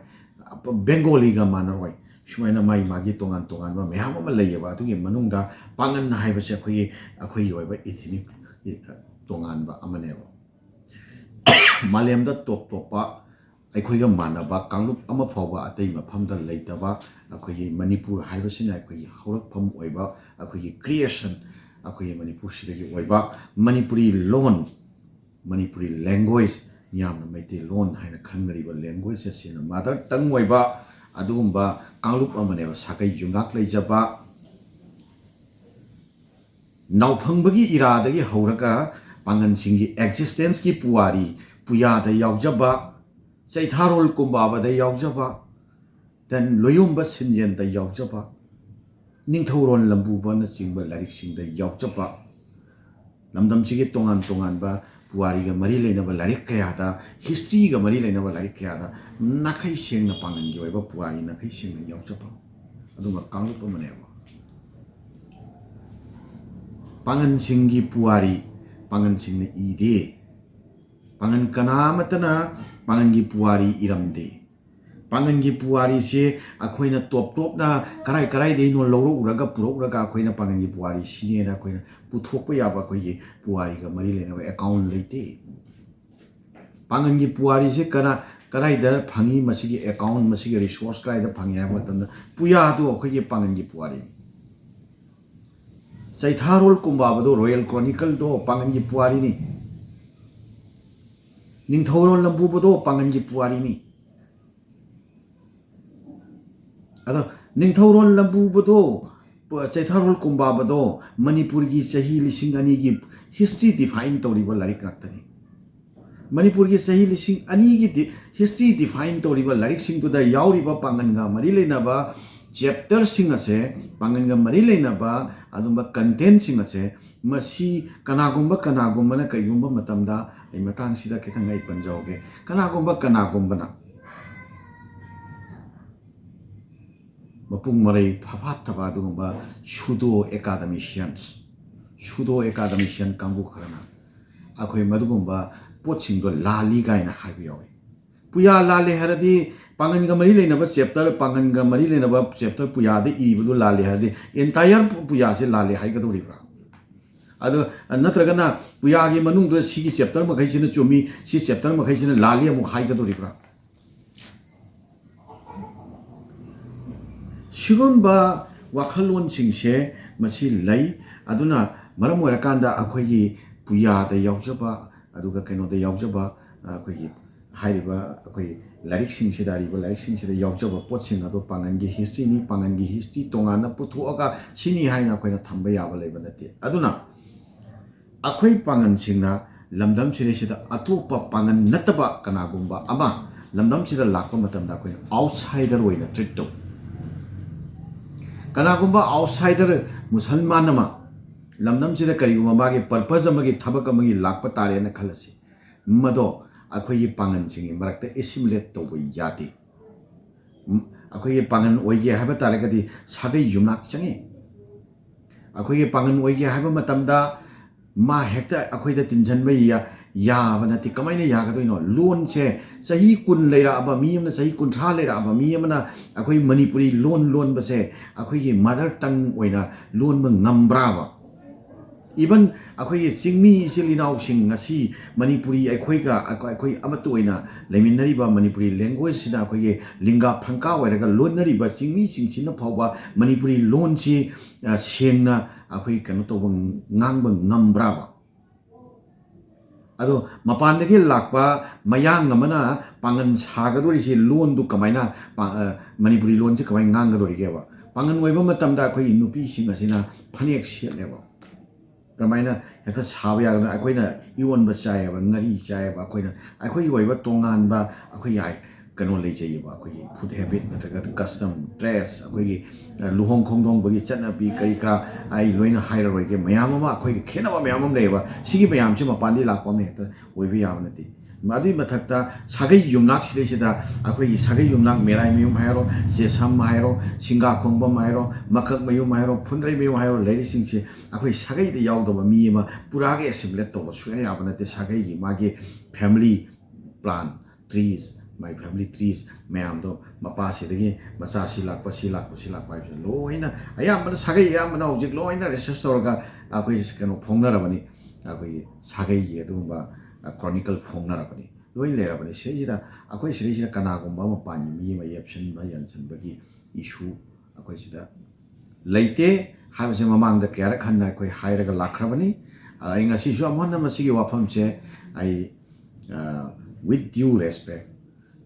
ꯕꯦꯡꯒꯣꯂꯤꯒ ꯃꯥꯟꯅꯔꯣꯏ꯫ ꯁꯨꯃꯥꯏꯅ ꯃꯥꯒꯤ ꯃꯥꯒꯤ ꯇꯣꯉꯥꯟ ꯇꯣꯉꯥꯟꯕ ꯃꯌꯥꯝ ꯑꯃ ꯂꯩꯌꯦꯕ꯫ ꯑꯗꯨꯒꯤ ꯃꯅꯨꯡꯗ ꯄꯥꯉꯟ ꯍꯥꯏꯕꯁꯦ ꯑꯩꯈꯣꯏꯒꯤ, ꯑꯩꯈꯣꯏꯒꯤ ꯑꯣꯏꯕ ethnic ꯇꯣꯉꯥꯟꯕ ꯑꯃꯅꯦꯕ꯫ ꯃꯥꯂꯦꯝꯗ ꯇꯣꯞ ꯇꯣꯞꯄ ꯑꯩꯈꯣꯏꯒ ꯃꯥꯟꯅꯕ ꯀꯥꯡꯂꯨꯞ ꯑꯃ ꯐꯥꯎꯕ ꯑꯇꯩ ꯃꯐꯝꯗ ꯂꯩꯇꯕ ꯑꯩꯈꯣꯏꯒꯤ ꯃꯅꯤꯄꯨꯔ ꯍꯥꯏꯕꯁꯤꯅ ꯑꯩꯈꯣꯏꯒꯤ ꯍꯧꯔꯛꯐꯝ ꯑꯣꯏꯕ, ꯑꯩꯈꯣꯏꯒꯤ creation, ꯑꯩꯈꯣꯏꯒꯤ ꯃꯅꯤꯄꯨꯔꯁꯤꯗꯒꯤ ꯑꯣꯏꯕ ꯃꯅꯤꯄꯨꯔꯤ ꯂꯣꯟ, ꯃꯅꯤꯄꯨꯔꯤ language, ꯃꯤꯌꯥꯝꯅ ꯃꯩꯇꯩꯂꯣꯟ ꯍꯥꯏꯅ ꯈꯪꯅꯔꯤꯕ language ꯑꯁꯤꯅ mother tongue ꯑꯣꯏꯕ ꯑꯗꯨꯒꯨꯝꯕ ꯀꯥꯡꯂꯨꯞ ꯑꯃꯅꯦꯕ, ꯁꯥꯒꯩ ꯌꯨꯝꯂꯥꯛ ꯂꯩꯖꯕ꯫ ꯅꯥꯎꯐꯪꯕꯒꯤ ꯏꯔꯥꯗꯒꯤ ꯍꯧꯔꯒ ꯄꯥꯉꯟꯁꯤꯡꯒꯤ existence ꯀꯤ ꯄꯨꯋꯥꯔꯤ ꯄꯨꯌꯥꯗ ꯌꯥꯎꯖꯕ, ꯆꯩꯊꯥꯔꯣꯜ ꯀꯨꯝꯕꯥꯕꯗ ꯌꯥꯎꯖꯕ, then ꯂꯣꯌꯣꯝꯕ ꯁꯤꯟꯖꯦꯟꯗ ꯌꯥꯎꯖꯕ, ꯅꯤꯡꯊꯧꯔꯣꯜ ꯂꯝꯕꯨꯕꯅꯆꯤꯡꯕ ꯂꯥꯏꯔꯤꯛꯁꯤꯡꯗ ꯌꯥꯎꯖꯕ, ꯂꯝꯗꯝꯁꯤꯒꯤ ꯇꯣꯉꯥꯟ ꯇꯣꯉꯥꯟꯕ ꯄꯨꯋꯥꯔꯤꯒ ꯃꯔꯤ ꯂꯩꯅꯕ ꯂꯥꯏꯔꯤꯛ ꯀꯌꯥꯗ, history ꯒ ꯃꯔꯤ ꯂꯩꯅꯕ ꯂꯥꯏꯔꯤꯛ ꯀꯌꯥꯗ ꯅꯥꯈꯩ ꯁꯦꯡꯅ ꯄꯥꯉꯟꯒꯤ ꯑꯣꯏꯕ ꯄꯨꯋꯥꯔꯤ ꯅꯥꯈꯩ ꯁꯦꯡꯅ ꯌꯥꯎꯖꯕ ꯑꯗꯨꯒꯨꯝꯕ ꯀꯥꯡꯂꯨꯞ ꯑꯃꯅꯦꯕ꯫ ꯄꯥꯉꯟꯁꯤꯡꯒꯤ ꯄꯨꯋꯥꯔꯤ ꯄꯥꯉꯟꯁꯤꯡꯅ ꯏꯗꯦ꯫ ꯄꯥꯉꯟ ꯀꯅꯥ ꯑꯃꯠꯇꯅ ꯄꯥꯉꯟꯒꯤ ꯄꯨꯋꯥꯔꯤ ꯏꯔꯝꯗꯦ꯫ ꯄꯥꯉꯟꯒꯤ ꯄꯨꯋꯥꯔꯤꯁꯦ ꯑꯩꯈꯣꯏꯅ ꯇꯣꯞ ꯇꯣꯞꯅ ꯀꯔꯥꯏ ꯀꯔꯥꯏꯗꯩꯅꯣ ꯂꯧꯔꯛꯎꯔꯒ ꯄꯨꯔꯛꯎꯔꯒ ꯑꯩꯈꯣꯏꯅ ꯄꯥꯉꯟꯒꯤ ꯄꯨꯋꯥꯔꯤ ꯁꯤꯅꯦꯅ ꯑꯩꯈꯣꯏꯅ ꯄꯨꯊꯣꯛꯄ ꯌꯥꯕ ꯑꯩꯈꯣꯏꯒꯤ ꯄꯨꯋꯥꯔꯤꯒ ꯃꯔꯤ ꯂꯩꯅꯕ ꯑꯦꯀꯥꯎꯟ ꯂꯩꯇꯦ꯫ ꯄꯥꯉꯟꯒꯤ ꯄꯨꯋꯥꯔꯤꯁꯦ ꯀꯅꯥ, ꯀꯗꯥꯏꯗ ꯐꯪꯉꯤ? ꯃꯁꯤꯒꯤ ꯑꯦꯀꯥꯎꯟ, ꯃꯁꯤꯒꯤ ꯔꯤꯁꯣꯔꯁ ꯀꯗꯥꯏꯗ ꯐꯪꯉꯤ ꯍꯥꯏꯕ ꯃꯇꯝꯗ ꯄꯨꯌꯥꯗꯣ ꯑꯩꯈꯣꯏꯒꯤ ꯄꯥꯉꯟꯒꯤ ꯄꯨꯋꯥꯔꯤꯅꯤ꯫ ꯆꯩꯊꯥꯔꯣꯜ ꯀꯨꯝꯕꯥꯕꯗꯣ, ꯔꯣꯌꯦꯜ ꯀ꯭ꯔꯣꯅꯤꯀꯜꯗꯣ ꯄꯥꯉꯟꯒꯤ ꯄꯨꯋꯥꯔꯤꯅꯤ꯫ ꯅꯤꯡꯊꯧꯔꯣꯜ ꯂꯝꯕꯨꯕꯗꯣ ꯄꯥꯉꯟꯒꯤ ꯄꯨꯋꯥꯔꯤꯅꯤ꯫ ꯑꯗꯣ ꯅꯤꯡꯊꯧꯔꯣꯜ ꯂꯝꯕꯨꯕꯗꯣ, ꯆꯩꯊꯥꯔꯣꯜ ꯀꯨꯝꯕꯥꯕꯗꯣ ꯃꯅꯤꯄꯨꯔꯒꯤ ꯆꯍꯤ ꯂꯤꯁꯤꯡ ꯑꯅꯤꯒꯤ ꯍꯤꯁꯇ꯭ꯔꯤ ꯗꯤꯐꯥꯏꯟ ꯇꯧꯔꯤꯕ ꯂꯥꯏꯔꯤꯛ ꯉꯥꯛꯇꯅꯤ꯫ ꯃꯅꯤꯄꯨꯔꯒꯤ ꯆꯍꯤ ꯂꯤꯁꯤꯡ ꯑꯅꯤꯒꯤ ꯗꯤ-, ꯍꯤꯁꯇ꯭ꯔꯤ ꯗꯤꯐꯥꯏꯟ ꯇꯧꯔꯤꯕ ꯂꯥꯏꯔꯤꯛꯁꯤꯡꯗꯨꯗ ꯌꯥꯎꯔꯤꯕ ꯄꯥꯡꯒꯟꯒ ꯃꯔꯤ ꯂꯩꯅꯕ ꯆꯦꯞꯇꯔꯁꯤꯡ ꯑꯁꯦ, ꯄꯥꯡꯒꯟꯒ ꯃꯔꯤ ꯂꯩꯅꯕ ꯑꯗꯨꯝꯕ ꯀꯟꯇꯦꯟꯁꯤꯡ ꯑꯁꯦ, ꯃꯁꯤ ꯀꯅꯥꯒꯨꯝꯕ, ꯀꯅꯥꯒꯨꯝꯕꯅ ꯀꯔꯤꯒꯨꯝꯕ ꯃꯇꯝꯗ, ꯑꯩ ꯃꯇꯥꯡꯁꯤꯗ ꯈꯤꯇꯪ ꯑꯩ ꯄꯟꯖꯍꯧꯒꯦ, ꯀꯅꯥꯒꯨꯝꯕ, ꯀꯅꯥꯒꯨꯝꯕꯅ ꯃꯄꯨꯡ ꯃꯔꯩ ꯐꯐꯥꯠꯇꯕ ꯑꯗꯨꯒꯨꯝꯕ ꯁꯨꯗꯣ ꯑꯦꯀꯥꯗꯃꯤꯁꯤꯌꯟꯁ, ꯁꯨꯗꯣ ꯑꯦꯀꯥꯗꯃꯤꯁꯤꯌꯟ ꯀꯥꯡꯕꯨ ꯈꯔꯅ ꯑꯩꯈꯣꯏ ꯃꯗꯨꯒꯨꯝꯕ ꯄꯣꯠꯁꯤꯡꯗꯣ ꯂꯥꯜꯂꯤ ꯀꯥꯏꯅ ꯍꯥꯏꯕ ꯌꯥꯎꯏ꯫ ꯄꯨꯌꯥ ꯂꯥꯜꯂꯦ ꯍꯥꯏꯔꯗꯤ, ꯄꯥꯡꯒꯟꯒ ꯃꯔꯤ ꯂꯩꯅꯕ ꯆꯦꯞꯇꯔ, ꯄꯥꯡꯒꯟꯒ ꯃꯔꯤ ꯂꯩꯅꯕ ꯆꯦꯞꯇꯔ ꯄꯨꯌꯥꯗ ꯏꯕꯗꯨ ꯂꯥꯜꯂꯦ ꯍꯥꯏꯔꯗꯤ, ꯑꯦꯟꯇꯥꯌꯔ ꯄꯨꯌꯥꯁꯦ ꯂꯥꯜꯂꯦ ꯍꯥꯏꯒꯗꯧꯔꯤꯕ꯭ꯔꯥ? ꯑꯗꯣ ꯅꯠꯇ꯭ꯔꯒꯅ ꯄꯨꯌꯥꯒꯤ ꯃꯅꯨꯡꯗ ꯁꯤꯒꯤ ꯆꯦꯞꯇꯔ ꯃꯈꯩꯁꯤꯅ ꯆꯨꯝꯃꯤ, ꯁꯤ ꯆꯦꯞꯇꯔ ꯃꯈꯩꯁꯤꯅ ꯂꯥꯜꯂꯤ ꯑꯃꯨꯛ ꯍꯥꯏꯒꯗꯧꯔꯤꯕ꯭ꯔꯥ? ꯁꯤꯒꯨꯝꯕ ꯋꯥꯈꯜꯂꯣꯟꯁꯤꯡꯁꯦ ꯃꯁꯤ ꯂꯩ꯫ ꯑꯗꯨꯅ ꯃꯔꯝ ꯑꯣꯏꯔꯀꯥꯟꯗ ꯑꯩꯈꯣꯏꯒꯤ ꯄꯨꯌꯥꯗ ꯌꯥꯎꯖꯕ, ꯑꯗꯨꯒ ꯀꯩꯅꯣꯗ ꯌꯥꯎꯖꯕ, ꯑꯩꯈꯣꯏꯒꯤ ꯍꯥꯏꯔꯤꯕ ꯑꯩꯈꯣꯏ ꯂꯥꯏꯔꯤꯛꯁꯤꯡꯁꯤꯗ, ꯑꯔꯤꯕ ꯂꯥꯏꯔꯤꯛꯁꯤꯡꯁꯤꯗ ꯌꯥꯎꯖꯕ ꯄꯣꯠꯁꯤꯡ ꯑꯗꯣ ꯄꯥꯡꯒꯟꯒꯤ ꯍꯤꯁꯇ꯭ꯔꯤꯅꯤ, ꯄꯥꯡꯒꯟꯒꯤ ꯍꯤꯁꯇ꯭ꯔꯤ ꯇꯣꯉꯥꯟꯅ ꯄꯨꯊꯣꯛꯑꯒ ꯁꯤꯅꯤ ꯍꯥꯏꯅ ꯑꯩꯈꯣꯏꯅ ꯊꯝꯕ ꯌꯥꯕ ꯂꯩꯕ ꯅꯠꯇꯦ꯫ ꯑꯗꯨꯅ ꯑꯩꯈꯣꯏ ꯄꯥꯡꯒꯟꯁꯤꯡꯅ ꯂꯝꯗꯝꯁꯤꯗꯩꯁꯤꯗ ꯑꯇꯣꯞꯄ ꯄꯥꯡꯒꯟ ꯅꯠꯇꯕ ꯀꯅꯥꯒꯨꯝꯕ ꯑꯃ ꯂꯝꯗꯝꯁꯤꯗ ꯂꯥꯛꯄ ꯃꯇꯝꯗ ꯑꯩꯈꯣꯏꯅ ꯑꯥꯎꯠꯁꯥꯏꯗꯔ ꯑꯣꯏꯅ ꯇ꯭ꯔꯤꯠ ꯇꯧꯏ꯫ ꯀꯅꯥꯒꯨꯝꯕ ꯑꯥꯎꯠꯁꯥꯏꯗꯔ ꯃꯨꯁꯜꯃꯥꯟ ꯑꯃ ꯂꯝꯗꯝꯁꯤꯗ ꯀꯔꯤꯒꯨꯝꯕ ꯃꯥꯒꯤ ꯄꯔꯄꯁ ꯑꯃꯒꯤ, ꯊꯕꯛ ꯑꯃꯒꯤ ꯂꯥꯛꯄ ꯇꯥꯔꯦꯅ ꯈꯜꯂꯁꯤ, ꯃꯗꯣ ꯑꯩꯈꯣꯏꯒꯤ ꯄꯥꯡꯒꯟꯁꯤꯡꯒꯤ ꯃꯔꯛꯇ ꯑꯦꯁꯤꯃꯤꯂꯦꯠ ꯇꯧꯕ ꯌꯥꯗꯦ꯫ ꯎꯝ, ꯑꯩꯈꯣꯏꯒꯤ ꯄꯥꯡꯒꯟ ꯑꯣꯏꯒꯦ ꯍꯥꯏꯕ ꯇꯥꯔꯒꯗꯤ ꯁꯥꯒꯩ ꯌꯨꯝꯅꯥꯛ ꯆꯪꯉꯤ꯫ ꯑꯩꯈꯣꯏꯒꯤ ꯄꯥꯡꯒꯟ ꯑꯣꯏꯒꯦ ꯍꯥꯏꯕ ꯃꯇꯝꯗ ꯃꯥ ꯍꯦꯛꯇ ꯑꯩꯈꯣꯏꯗ ꯇꯤꯟꯁꯤꯟꯕ ꯌꯥ-, ꯌꯥꯕ ꯅꯠꯇꯦ꯫ ꯀꯃꯥꯏꯅ ꯌꯥꯒꯗꯣꯏꯅꯣ? ꯂꯣꯟꯁꯦ ꯆꯍꯤ ꯀꯨꯟ ꯂꯩꯔꯛꯑꯕ ꯃꯤ ꯑꯃꯅ, ꯆꯍꯤ ꯀꯨꯟꯊ꯭ꯔꯥ ꯂꯩꯔꯛꯑꯕ ꯃꯤ ꯑꯃꯅ ꯑꯩꯈꯣꯏ ꯃꯅꯤꯄꯨꯔꯤ ꯂꯣꯟ ꯂꯣꯟꯕꯁꯦ ꯑꯩꯈꯣꯏꯒꯤ mother tongue ꯑꯣꯏꯅ ꯂꯣꯟꯕ ꯉꯝꯕ꯭ꯔꯥꯕ? Even ꯑꯩꯈꯣꯏꯒꯤ ꯆꯤꯡꯃꯤ ꯏꯆꯤꯜ ꯏꯅꯥꯎꯁꯤꯡ ꯉꯁꯤ ꯃꯅꯤꯄꯨꯔꯤ ꯑꯩꯈꯣꯏꯒ, ꯑꯩꯈꯣꯏ, ꯑꯩꯈꯣꯏ ꯑꯃꯠꯇ ꯑꯣꯏꯅ ꯂꯩꯃꯤꯟꯅꯔꯤꯕ ꯃꯅꯤꯄꯨꯔꯤ languageeꯁꯤꯅ ꯑꯩꯈꯣꯏꯒꯤ ꯂꯤꯡꯒꯥ ꯐꯪꯀꯥ ꯑꯣꯏꯔꯒ ꯂꯣꯟꯅꯔꯤꯕ ꯆꯤꯡꯃꯤꯁꯤꯡꯁꯤꯅ ꯐꯥꯎꯕ ꯃꯅꯤꯄꯨꯔꯤ ꯂꯣꯟꯁꯤ, ꯑ, ꯁꯦꯡꯅ ꯑꯩꯈꯣꯏ ꯀꯩꯅꯣ ꯇꯧꯕ, ꯉꯥꯡꯕ ꯉꯝꯕ꯭ꯔꯥꯕ? ꯑꯗꯣ ꯃꯄꯥꯟꯗꯒꯤ ꯂꯥꯛꯄ ꯃꯌꯥꯡ ꯑꯃꯅ ꯄꯥꯡꯒꯟ ꯁꯥꯒꯗꯧꯔꯤꯁꯤ ꯂꯣꯟꯗꯨ ꯀꯃꯥꯏꯅ ꯄꯥ-, ꯑ, ꯃꯅꯤꯄꯨꯔꯤ ꯂꯣꯟꯁꯤ ꯀꯃꯥꯏꯅ ꯉꯥꯡꯒꯗꯧꯔꯤꯒꯦꯕ? ꯄꯥꯡꯒꯟ ꯑꯣꯏꯕ ꯃꯇꯝꯗ ꯑꯩꯈꯣꯏꯒꯤ ꯅꯨꯄꯤꯁꯤꯡ ꯑꯁꯤꯅ ꯐꯅꯦꯛ ꯁꯦꯠꯂꯦꯕ꯫ ꯀꯃꯥꯏꯅ ꯍꯦꯛꯇ ꯁꯥꯕ ꯌꯥꯒꯗ꯭ꯔꯥ? ꯑꯩꯈꯣꯏꯅ ꯏꯔꯣꯟꯕ ꯆꯥꯏꯌꯦꯕ, ꯉꯥꯔꯤ ꯆꯥꯏꯌꯦꯕ, ꯑꯩꯈꯣꯏꯅ, ꯑꯩꯈꯣꯏꯒꯤ ꯑꯣꯏꯕ ꯇꯣꯉꯥꯟꯕ ꯑꯩꯈꯣꯏꯒꯤ ꯑꯥꯏ-, ꯀꯩꯅꯣ ꯂꯩꯖꯩꯌꯦꯕ, ꯑꯩꯈꯣꯏꯒꯤ food habit ꯅꯠꯇ꯭ꯔꯒ custom, dress, ꯑꯩꯈꯣꯏꯒꯤ, ꯑ, ꯂꯨꯍꯣꯡ ꯈꯣꯡꯗꯣꯡꯕꯒꯤ ꯆꯠꯅꯕꯤ ꯀꯔꯤ ꯀꯔꯥ ꯑꯩ ꯂꯣꯏꯅ ꯍꯥꯏꯔꯔꯣꯏꯒꯦ꯫ ꯃꯌꯥꯝ ꯑꯃ ꯑꯩꯈꯣꯏꯒꯤ ꯈꯦꯠꯅꯕ ꯃꯌꯥꯝ ꯑꯃ ꯂꯩꯌꯦꯕ꯫ ꯁꯤꯒꯤ ꯃꯌꯥꯝꯁꯦ ꯃꯄꯥꯟꯗꯒꯤ ꯂꯥꯛꯄ ꯑꯃꯅ ꯍꯦꯛꯇ ꯑꯣꯏꯕ ꯌꯥꯕ ꯅꯠꯇꯦ꯫ ꯑꯗꯨꯒꯤ ꯃꯊꯛꯇ ꯁꯥꯒꯩ ꯌꯨꯝꯅꯥꯛꯁꯤꯗꯩꯁꯤꯗ ꯑꯩꯈꯣꯏꯒꯤ ꯁꯥꯒꯩ ꯌꯨꯝꯅꯥꯛ ꯃꯦꯔꯥꯏ ꯃꯌꯨꯝ ꯍꯥꯏꯔꯣ, ꯆꯦꯁꯝ ꯍꯥꯏꯔꯣ, ꯁꯤꯡꯒꯥꯈꯣꯡꯕꯝ ꯍꯥꯏꯔꯣ, ꯃꯀꯛ ꯃꯌꯨꯝ ꯍꯥꯏꯔꯣ, ꯐꯨꯟꯗ꯭ꯔꯩ ꯃꯌꯨꯝ ꯍꯥꯏꯔꯣ, ꯂꯩꯔꯤꯁꯤꯡꯁꯦ ꯑꯩꯈꯣꯏ ꯁꯥꯒꯩꯗ ꯌꯥꯎꯗꯕ ꯃꯤ ꯑꯃ ꯄꯨꯔꯥꯒ assimilate ꯇꯧꯕ ꯁꯨꯡꯌꯥ ꯌꯥꯕ ꯅꯠꯇꯦ꯫ ꯁꯥꯒꯩꯒꯤ ꯃꯥꯒꯤ family plan, trees, my family trees ꯃꯌꯥꯝꯗꯣ, ꯃꯄꯥꯁꯤꯗꯒꯤ ꯃꯆꯥꯁꯤ ꯂꯥꯛꯄ, ꯁꯤ ꯂꯥꯛꯄ, ꯁꯤ ꯂꯥꯛꯄ ꯍꯥꯏꯕꯁꯦ ꯂꯣꯏꯅ, ꯑꯌꯥꯝꯕꯅ ꯁꯥꯒꯩ ꯑꯌꯥꯝꯕꯅ ꯍꯧꯖꯤꯛ ꯂꯣꯏꯅ research ꯇꯧꯔꯒ ꯑꯩꯈꯣꯏ ꯀꯩꯅꯣ ꯐꯣꯡꯅꯔꯕꯅꯤ꯫ ꯑꯩꯈꯣꯏꯒꯤ ꯁꯥꯒꯩꯒꯤ ꯑꯗꯨꯒꯨꯝꯕ, ꯑ, chronicle ꯐꯣꯡꯅꯔꯕꯅꯤ, ꯂꯣꯏ ꯂꯩꯔꯕꯅꯤ꯫ ꯁꯤꯗꯩꯁꯤꯗ ꯑꯩꯈꯣꯏ ꯁꯤꯗꯩꯁꯤꯗ ꯀꯅꯥꯒꯨꯝꯕ ꯑꯃ ꯄꯥꯟꯒꯤ ꯃꯤ ꯑꯃ ꯌꯦꯞꯁꯤꯟꯕ, ꯌꯥꯟꯁꯤꯟꯕꯒꯤ issue ꯑꯩꯈꯣꯏ ꯁꯤꯗ ꯂꯩꯇꯦ ꯍꯥꯏꯕꯁꯦ ꯃꯃꯥꯡꯗ ꯀꯌꯥꯔꯛ ꯍꯟꯅ ꯑꯩꯈꯣꯏ ꯍꯥꯏꯔꯒ ꯂꯥꯛꯈ꯭ꯔꯕꯅꯤ꯫ ꯑꯗ ꯑꯩ ꯉꯁꯤꯁꯨ ꯑꯃꯨꯛ ꯍꯟꯅ ꯃꯁꯤꯒꯤ ꯋꯥꯐꯝꯁꯦ ꯑꯩ, ꯑ, with due respect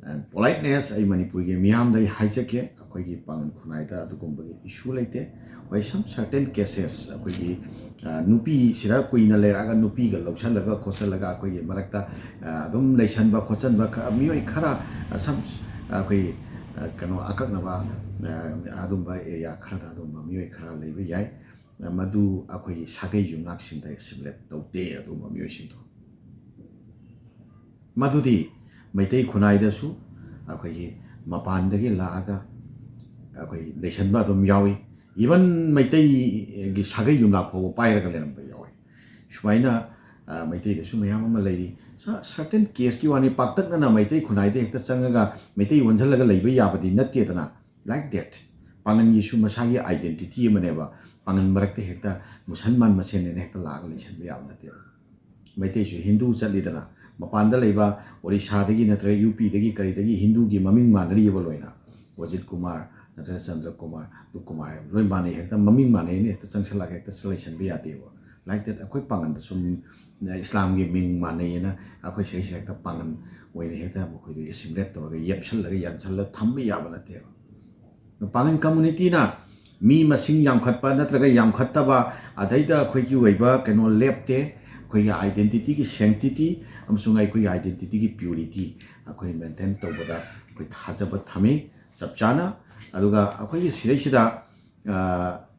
and politeness, ꯑꯩ ꯃꯅꯤꯄꯨꯔꯒꯤ ꯃꯤꯌꯥꯝꯗ ꯑꯩ ꯍꯥꯏꯖꯒꯦ, ꯑꯩꯈꯣꯏꯒꯤ ꯄꯥꯡꯒꯟ ꯈꯨꯟꯅꯥꯏꯗ ꯑꯗꯨꯒꯨꯝꯕꯒꯤ issue ꯂꯩꯇꯦ꯫ ꯍꯣꯏ, some certain cases ꯑꯩꯈꯣꯏꯒꯤ, ꯑ, ꯅꯨꯄꯤꯁꯤꯗ ꯀꯨꯏꯅ ꯂꯩꯔꯛꯑꯒ ꯅꯨꯄꯤꯒ ꯂꯧꯁꯜꯂꯒ ꯈꯣꯠꯆꯜꯂꯒ ꯑꯩꯈꯣꯏꯒꯤ ꯃꯔꯛꯇ, ꯑ, ꯑꯗꯨꯝ ꯂꯩꯁꯟꯕ ꯈꯣꯠꯆꯟꯕ ꯈ-, ꯃꯤꯑꯣꯏ ꯈꯔ, ꯑ, some, ꯑꯩꯈꯣꯏ, ꯑ, ꯀꯩꯅꯣ, ꯑꯀꯛꯅꯕ, ꯑ, ꯑꯗꯨꯝꯕ area ꯈꯔꯗ ꯑꯗꯨꯝꯕ ꯃꯤꯑꯣꯏ ꯈꯔ ꯂꯩꯕ ꯌꯥꯏ꯫ ꯃꯗꯨ ꯑꯩꯈꯣꯏꯒꯤ ꯁꯥꯒꯩ ꯌꯨꯝꯅꯥꯛꯁꯤꯡꯗ assimilate ꯇꯧꯗꯦ ꯑꯗꯨꯒꯨꯝꯕ ꯃꯤꯑꯣꯏꯁꯤꯡꯗꯣ꯫ ꯃꯗꯨꯗꯤ ꯃꯩꯇꯩ ꯈꯨꯟꯅꯥꯏꯗꯁꯨ ꯑꯩꯈꯣꯏꯒꯤ ꯃꯄꯥꯟꯗꯒꯤ ꯂꯥꯛꯑꯒ ꯑꯩꯈꯣꯏ ꯂꯩꯁꯟꯕ ꯑꯗꯨꯝ ꯌꯥꯎꯏ꯫ Even ꯃꯩꯇꯩꯒꯤ ꯁꯥꯒꯩ ꯌꯨꯝꯅꯥꯛ ꯐꯥꯎꯕ ꯄꯥꯏꯔꯒ ꯂꯩꯔꯝꯕ ꯌꯥꯎꯏ꯫ ꯁꯨꯃꯥꯏꯅ ꯑ, ꯃꯩꯇꯩꯗꯁꯨ ꯃꯌꯥꯝ ꯑꯃ ꯂꯩꯔꯤ꯫ ꯁ-, certain caseꯀꯤ ꯋꯥꯅꯤ, ꯄꯥꯛꯇꯛꯅꯅ ꯃꯩꯇꯩ ꯈꯨꯟꯅꯥꯏꯗ ꯍꯦꯛꯇ ꯆꯪꯉꯒ ꯃꯩꯇꯩ ꯑꯣꯟꯁꯤꯜꯂꯒ ꯂꯩꯕ ꯌꯥꯕꯗꯤ ꯅꯠꯇꯦꯗꯅ꯫ Like that, ꯄꯥꯡꯒꯟꯒꯤꯁꯨ ꯃꯁꯥꯒꯤ identity ꯑꯃꯅꯦꯕ꯫ ꯄꯥꯡꯒꯟ ꯃꯔꯛꯇ ꯍꯦꯛꯇ ꯃꯨꯁꯜꯃꯥꯟ ꯃꯁꯦꯟꯅꯦꯅ ꯍꯦꯛꯇ ꯂꯥꯛꯑꯒ ꯂꯩꯁꯟꯕ ꯌꯥꯕ ꯅꯠꯇꯦꯕ꯫ ꯃꯩꯇꯩꯁꯨ ꯍꯤꯟꯗꯨ ꯆꯠꯂꯤꯗꯅ, ꯃꯄꯥꯟꯗ ꯂꯩꯕ ꯑꯣꯔꯤꯁꯥꯗꯒꯤ ꯅꯠꯇ꯭ꯔꯒ ꯌꯨ ꯄꯤꯗꯒꯤ ꯀꯔꯤꯗꯒꯤ ꯍꯤꯟꯗꯨꯒꯤ ꯃꯃꯤꯡ ꯃꯥꯟꯅꯔꯤꯕ ꯂꯣꯏꯅ꯫ ꯑꯖꯤꯠ ꯀꯨꯃꯥꯔ ꯅꯠꯇ꯭ꯔꯒ ꯆꯟꯗ꯭ꯔ ꯀꯨꯃꯥꯔ, ꯗꯨꯛ ꯀꯨꯃꯥꯔ ꯂꯣꯏ ꯃꯥꯟꯅꯩ, ꯍꯦꯛꯇ ꯃꯃꯤꯡ ꯃꯥꯟꯅꯩꯅ ꯍꯦꯛꯇ ꯆꯪꯁꯜꯂꯒ ꯍꯦꯛꯇ ꯂꯩꯁꯟꯕ ꯌꯥꯗꯦꯕ꯫ Like that, ꯑꯩꯈꯣꯏ ꯄꯥꯡꯒꯟꯗ ꯁꯨꯝ ꯏꯁꯂꯥꯝꯒꯤ ꯃꯤꯡ ꯃꯥꯟꯅꯩꯌꯦꯅ ꯑꯩꯈꯣꯏ ꯁꯤꯗꯩꯁꯤꯗ ꯍꯦꯛꯇ ꯄꯥꯡꯒꯟ ꯑꯣꯏꯅ ꯍꯦꯛꯇ ꯃꯈꯣꯏꯗꯣ assimilate ꯇꯧꯔꯒ ꯌꯦꯞꯁꯜꯂꯒ ꯌꯥꯟꯁꯜꯂꯒ ꯊꯝꯕ ꯌꯥꯕ ꯅꯠꯇꯦꯕ꯫ ꯄꯥꯡꯒꯟ communityꯅ ꯃꯤ ꯃꯁꯤꯡ ꯌꯥꯝꯈꯠꯄ ꯅꯠꯇ꯭ꯔꯒ ꯌꯥꯝꯈꯠꯇꯕ, ꯑꯗꯩꯗ ꯑꯩꯈꯣꯏꯒꯤ ꯑꯣꯏꯕ ꯀꯩꯅꯣ ꯂꯦꯞꯇꯦ꯫ ꯑꯩꯈꯣꯏꯒꯤ identityꯒꯤ sanctity ꯑꯃꯁꯨꯡ ꯑꯩꯈꯣꯏꯒꯤ identityꯒꯤ purity ꯑꯩꯈꯣꯏ maintain ꯇꯧꯕꯗ ꯑꯩꯈꯣꯏ ꯊꯥꯖꯕ ꯊꯝꯃꯤ ꯆꯞ ꯆꯥꯅ꯫ ꯑꯗꯨꯒ ꯑꯩꯈꯣꯏꯒꯤ ꯁꯤꯗꯩꯁꯤꯗ, ꯑ,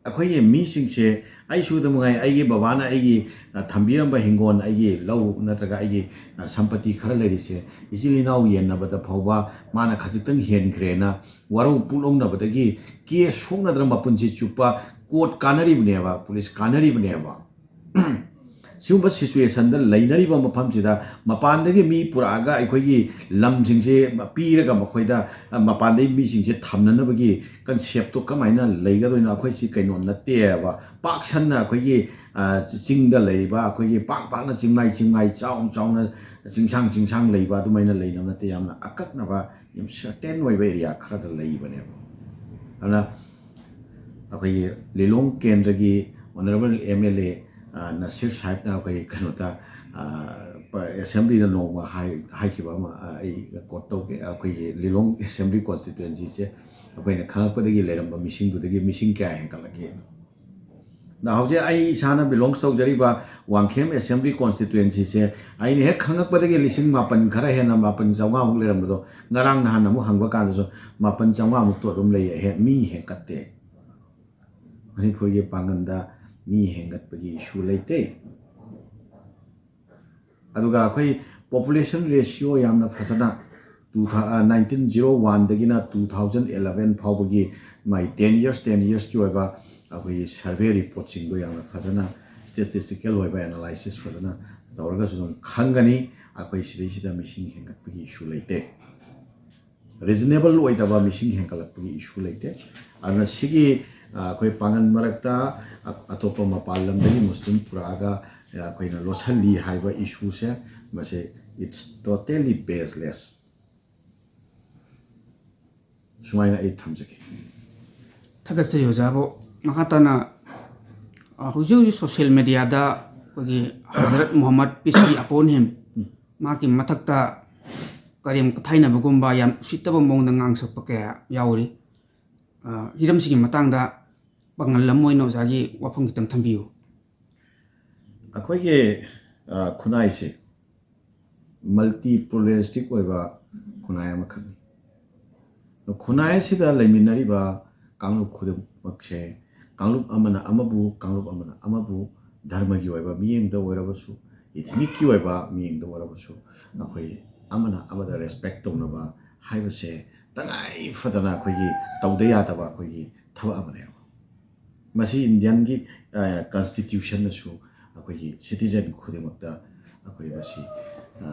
ꯑꯩꯈꯣꯏꯒꯤ ꯃꯤꯁꯤꯡꯁꯦ, ꯑꯩ ꯁꯨꯗ ꯃꯉꯥꯏ, ꯑꯩꯒꯤ ꯕꯕꯥꯅ ꯑꯩꯒꯤ, ꯑ, ꯊꯝꯕꯤꯔꯝꯕ ꯍꯤꯡꯒꯣꯜ, ꯑꯩꯒꯤ ꯂꯧ ꯅꯠꯇ꯭ꯔꯒ ꯑꯩꯒꯤ, ꯑ, ꯁꯝꯄꯇꯤ ꯈꯔ ꯂꯩꯔꯤꯁꯦ, ꯏꯆꯤꯜ ꯏꯅꯥꯎ ꯌꯦꯟꯅꯕꯗ ꯐꯥꯎꯕ ꯃꯥꯅ ꯈꯖꯤꯛꯇꯪ ꯍꯦꯟꯈ꯭ꯔꯦꯅ ꯋꯥꯔꯧ ꯄꯨꯛꯂꯧꯅꯕꯗꯒꯤ case ꯁꯣꯛꯅꯗꯅ ꯃꯄꯨꯟꯁꯤ ꯆꯨꯞꯄ court ꯀꯥꯅꯔꯤꯕꯅꯦꯕ, police ꯀꯥꯅꯔꯤꯕꯅꯦꯕ꯫ ꯁꯤꯒꯨꯝꯕ situationꯗ ꯂꯩꯅꯔꯤꯕ ꯃꯐꯝꯁꯤꯗ ꯃꯄꯥꯟꯗꯒꯤ ꯃꯤ ꯄꯨꯔꯛꯑꯒ ꯑꯩꯈꯣꯏꯒꯤ ꯂꯝꯁꯤꯡꯁꯦ ꯄꯤꯔꯒ ꯃꯈꯣꯏꯗ, ꯑ, ꯃꯄꯥꯟꯗꯒꯤ ꯃꯤꯁꯤꯡꯁꯦ ꯊꯝꯅꯅꯕꯒꯤ conceptꯇꯣ ꯀꯃꯥꯏꯅ ꯂꯩꯒꯗꯣꯏꯅꯣ? ꯑꯩꯈꯣꯏꯁꯤ ꯀꯩꯅꯣ ꯅꯠꯇꯦꯕ꯫ ꯄꯥꯛ ꯁꯟꯅ ꯑꯩꯈꯣꯏꯒꯤ, ꯑ, ꯆꯤꯡꯗ ꯂꯩꯔꯤꯕ ꯑꯩꯈꯣꯏꯒꯤ ꯄꯥꯛ ꯄꯥꯛꯅ ꯆꯤꯡꯃꯥꯏ ꯆꯤꯡꯃꯥꯏ ꯆꯥꯎꯅ ꯆꯥꯎꯅ ꯆꯤꯡꯁꯥꯡ ꯆꯤꯡꯁꯥꯡ ꯂꯩꯕ ꯑꯗꯨꯃꯥꯏꯅ ꯂꯩꯅꯕ ꯅꯠꯇꯦ꯫ ꯌꯥꯝꯅ ꯑꯀꯛꯅꯕ, ꯌꯥꯝ certain ꯑꯣꯏꯕ area ꯈꯔꯗ ꯂꯩꯕꯅꯦꯕ꯫ ꯑꯗꯨꯅ ꯑꯩꯈꯣꯏꯒꯤ ꯂꯤꯂꯣꯡ ꯀꯦꯟꯗ꯭ꯔꯒꯤ honourable M L A, ꯑ, ꯅꯁꯤꯔ ꯁꯥꯍꯦꯕꯅ ꯑꯩꯈꯣꯏꯒꯤ ꯀꯩꯅꯣꯗ, ꯑ, ꯄ-, assemblyꯗ ꯅꯣꯡꯃ ꯍꯥꯏ-, ꯍꯥꯏꯈꯤꯕ ꯑꯃ, ꯑ, ꯑꯩ quote ꯇꯧꯒꯦ꯫ ꯑꯩꯈꯣꯏꯒꯤ ꯂꯤꯂꯣꯡ assembly constituencyꯁꯦ ꯑꯩꯈꯣꯏꯅ ꯈꯪꯉꯛꯄꯗꯒꯤ ꯂꯩꯔꯝꯕ ꯃꯤꯁꯤꯡꯗꯨꯗꯒꯤ ꯃꯤꯁꯤꯡ ꯀꯌꯥ ꯍꯦꯟꯒꯠꯂꯒꯦ? ꯑꯗ ꯍꯧꯖꯤꯛ ꯑꯩ ꯏꯁꯥꯅ belongs ꯇꯧꯖꯔꯤꯕ ꯋꯥꯡꯈꯦꯝ assembly constituencyꯁꯦ ꯑꯩꯅ ꯍꯦꯛ ꯈꯪꯉꯛꯄꯗꯒꯤ ꯂꯤꯁꯤꯡ ꯃꯥꯄꯟ ꯈꯔ ꯍꯦꯟꯅ, ꯃꯥꯄꯟ ꯆꯥꯝꯃꯉꯥꯃꯨꯛ ꯂꯩꯔꯝꯕꯗꯣ, ꯉꯔꯥꯡ ꯅꯍꯥꯟ ꯑꯃꯨꯛ ꯍꯪꯕ ꯀꯥꯟꯗꯁꯨ ꯃꯥꯄꯟ ꯆꯥꯝꯃꯉꯥꯃꯨꯛꯇꯣ ꯑꯗꯨꯝ ꯂꯩ, ꯑꯍꯦ-, ꯃꯤ ꯍꯦꯟꯀꯠꯇꯦ꯫ ꯃꯅꯤꯄꯨꯔꯒꯤ ꯄꯥꯡꯒꯟꯗ ꯃꯤ ꯍꯦꯟꯒꯠꯄꯒꯤ issue ꯂꯩꯇꯦ꯫ ꯑꯗꯨꯒ ꯑꯩꯈꯣꯏ population ratio ꯌꯥꯝꯅ ꯐꯖꯅ two thou-, ꯑ, nineteen zero oneꯗꯒꯤꯅ two thousand eleven ꯐꯥꯎꯕꯒꯤ ꯃꯥꯒꯤ ten years, ten yearsꯀꯤ ꯑꯣꯏꯕ ꯑꯩꯈꯣꯏꯒꯤ survey reportꯁꯤꯡꯗꯣ ꯌꯥꯝꯅ ꯐꯖꯅ Statistical ꯑꯣꯏꯕ analysis ꯐꯖꯅ ꯇꯧꯔꯒꯁꯨ ꯑꯗꯨꯝ ꯈꯪꯒꯅꯤ꯫ ꯑꯩꯈꯣꯏ ꯁꯤꯗꯩꯁꯤꯗ ꯃꯤꯁꯤꯡ ꯍꯦꯟꯒꯠꯄꯒꯤ issue ꯂꯩꯇꯦ, reasonable ꯑꯣꯏꯗꯕ ꯃꯤꯁꯤꯡ ꯍꯦꯟꯒꯠꯂꯛꯄꯒꯤ issue ꯂꯩꯇꯦ꯫ ꯑꯗꯨꯅ ꯁꯤꯒꯤ, ꯑ, ꯑꯩꯈꯣꯏ ꯄꯥꯡꯒꯜ ꯃꯔꯛꯇ ꯑ-, ꯑꯇꯣꯞꯄ ꯃꯄꯥꯟ ꯂꯝꯗꯒꯤ ꯃꯨꯁꯂꯤꯝ ꯄꯨꯔꯛꯑꯒ, ꯑ, ꯑꯩꯈꯣꯏꯅ ꯂꯣꯠꯁꯤꯜꯂꯤ ꯍꯥꯏꯕ issue ꯁꯦ, ꯃꯁꯤ it's totally baseless꯫ ꯁꯨꯃꯥꯏꯅ ꯑꯩ ꯊꯝꯖꯒꯦ꯫ ꯊꯥꯒꯠꯆꯔꯤ ꯑꯣꯖꯥꯕꯨ꯫ ꯃꯈꯥ ꯇꯥꯅ, ꯑ, ꯍꯧꯖꯤꯛ ꯍꯧꯖꯤꯛ social media ꯗ ꯑꯩꯈꯣꯏꯒꯤ ꯍꯖꯔꯠ ꯃꯨꯍꯝꯃꯗ, peace be upon him, ꯃꯍꯥꯛꯀꯤ ꯃꯊꯛꯇ ꯀꯔꯦꯝ ꯀꯊꯥꯏꯅꯕꯒꯨꯝꯕ, ꯌꯥꯝ ꯎꯁꯤꯠꯇꯕ ꯃꯑꯣꯡꯗ ꯉꯥꯡꯁꯛꯄ ꯀꯌꯥ ꯌꯥꯎꯔꯤ꯫ ꯑ, ꯍꯤꯔꯝꯁꯤꯒꯤ ꯃꯇꯥꯡꯗ ꯄꯥꯡꯒꯜ ꯑꯃ ꯑꯣꯏꯅ ꯑꯣꯖꯥꯒꯤ ꯋꯥꯐꯝ ꯈꯤꯇꯪ ꯊꯝꯕꯤꯌꯨ꯫ ꯑꯩꯈꯣꯏꯒꯤ, ꯑ, ꯈꯨꯟꯅꯥꯏꯁꯦ multi pluralistic ꯑꯣꯏꯕ ꯈꯨꯟꯅꯥꯏ ꯑꯃꯈꯛꯅꯤ꯫ ꯈꯨꯟꯅꯥꯏ ꯑꯁꯤꯗ ꯂꯩꯃꯤꯟꯅꯔꯤꯕ ꯀꯥꯡꯂꯨꯞ ꯈꯨꯗꯤꯡꯃꯛꯁꯦ, ꯀꯥꯡꯂꯨꯞ ꯑꯃꯅ ꯑꯃꯕꯨ, ꯀꯥꯡꯂꯨꯞ ꯑꯃꯅ ꯑꯃꯕꯨ, ꯙꯔꯃꯒꯤ ꯑꯣꯏꯕ ꯃꯤꯠꯌꯦꯡꯗ ꯑꯣꯏꯔꯕꯁꯨ, ethnic ꯀꯤ ꯑꯣꯏꯕ ꯃꯤꯠꯌꯦꯡꯗ ꯑꯣꯏꯔꯕꯁꯨ, ꯑꯩꯈꯣꯏ ꯑꯃꯅ ꯑꯃꯗ respect ꯇꯧꯅꯕ ꯍꯥꯏꯕꯁꯦ ꯇꯉꯥꯏ ꯐꯗꯅ ꯑꯩꯈꯣꯏꯒꯤ ꯇꯧꯗ ꯌꯥꯗꯕ ꯑꯩꯈꯣꯏꯒꯤ ꯊꯕꯛ ꯑꯃꯅꯦꯕ꯫ ꯃꯁꯤ Indian ꯒꯤ, ꯑ, constitution ꯅꯁꯨ ꯑꯩꯈꯣꯏꯒꯤ citizen ꯈꯨꯗꯤꯡꯃꯛꯇ ꯑꯩꯈꯣꯏ ꯃꯁꯤ, ꯑ,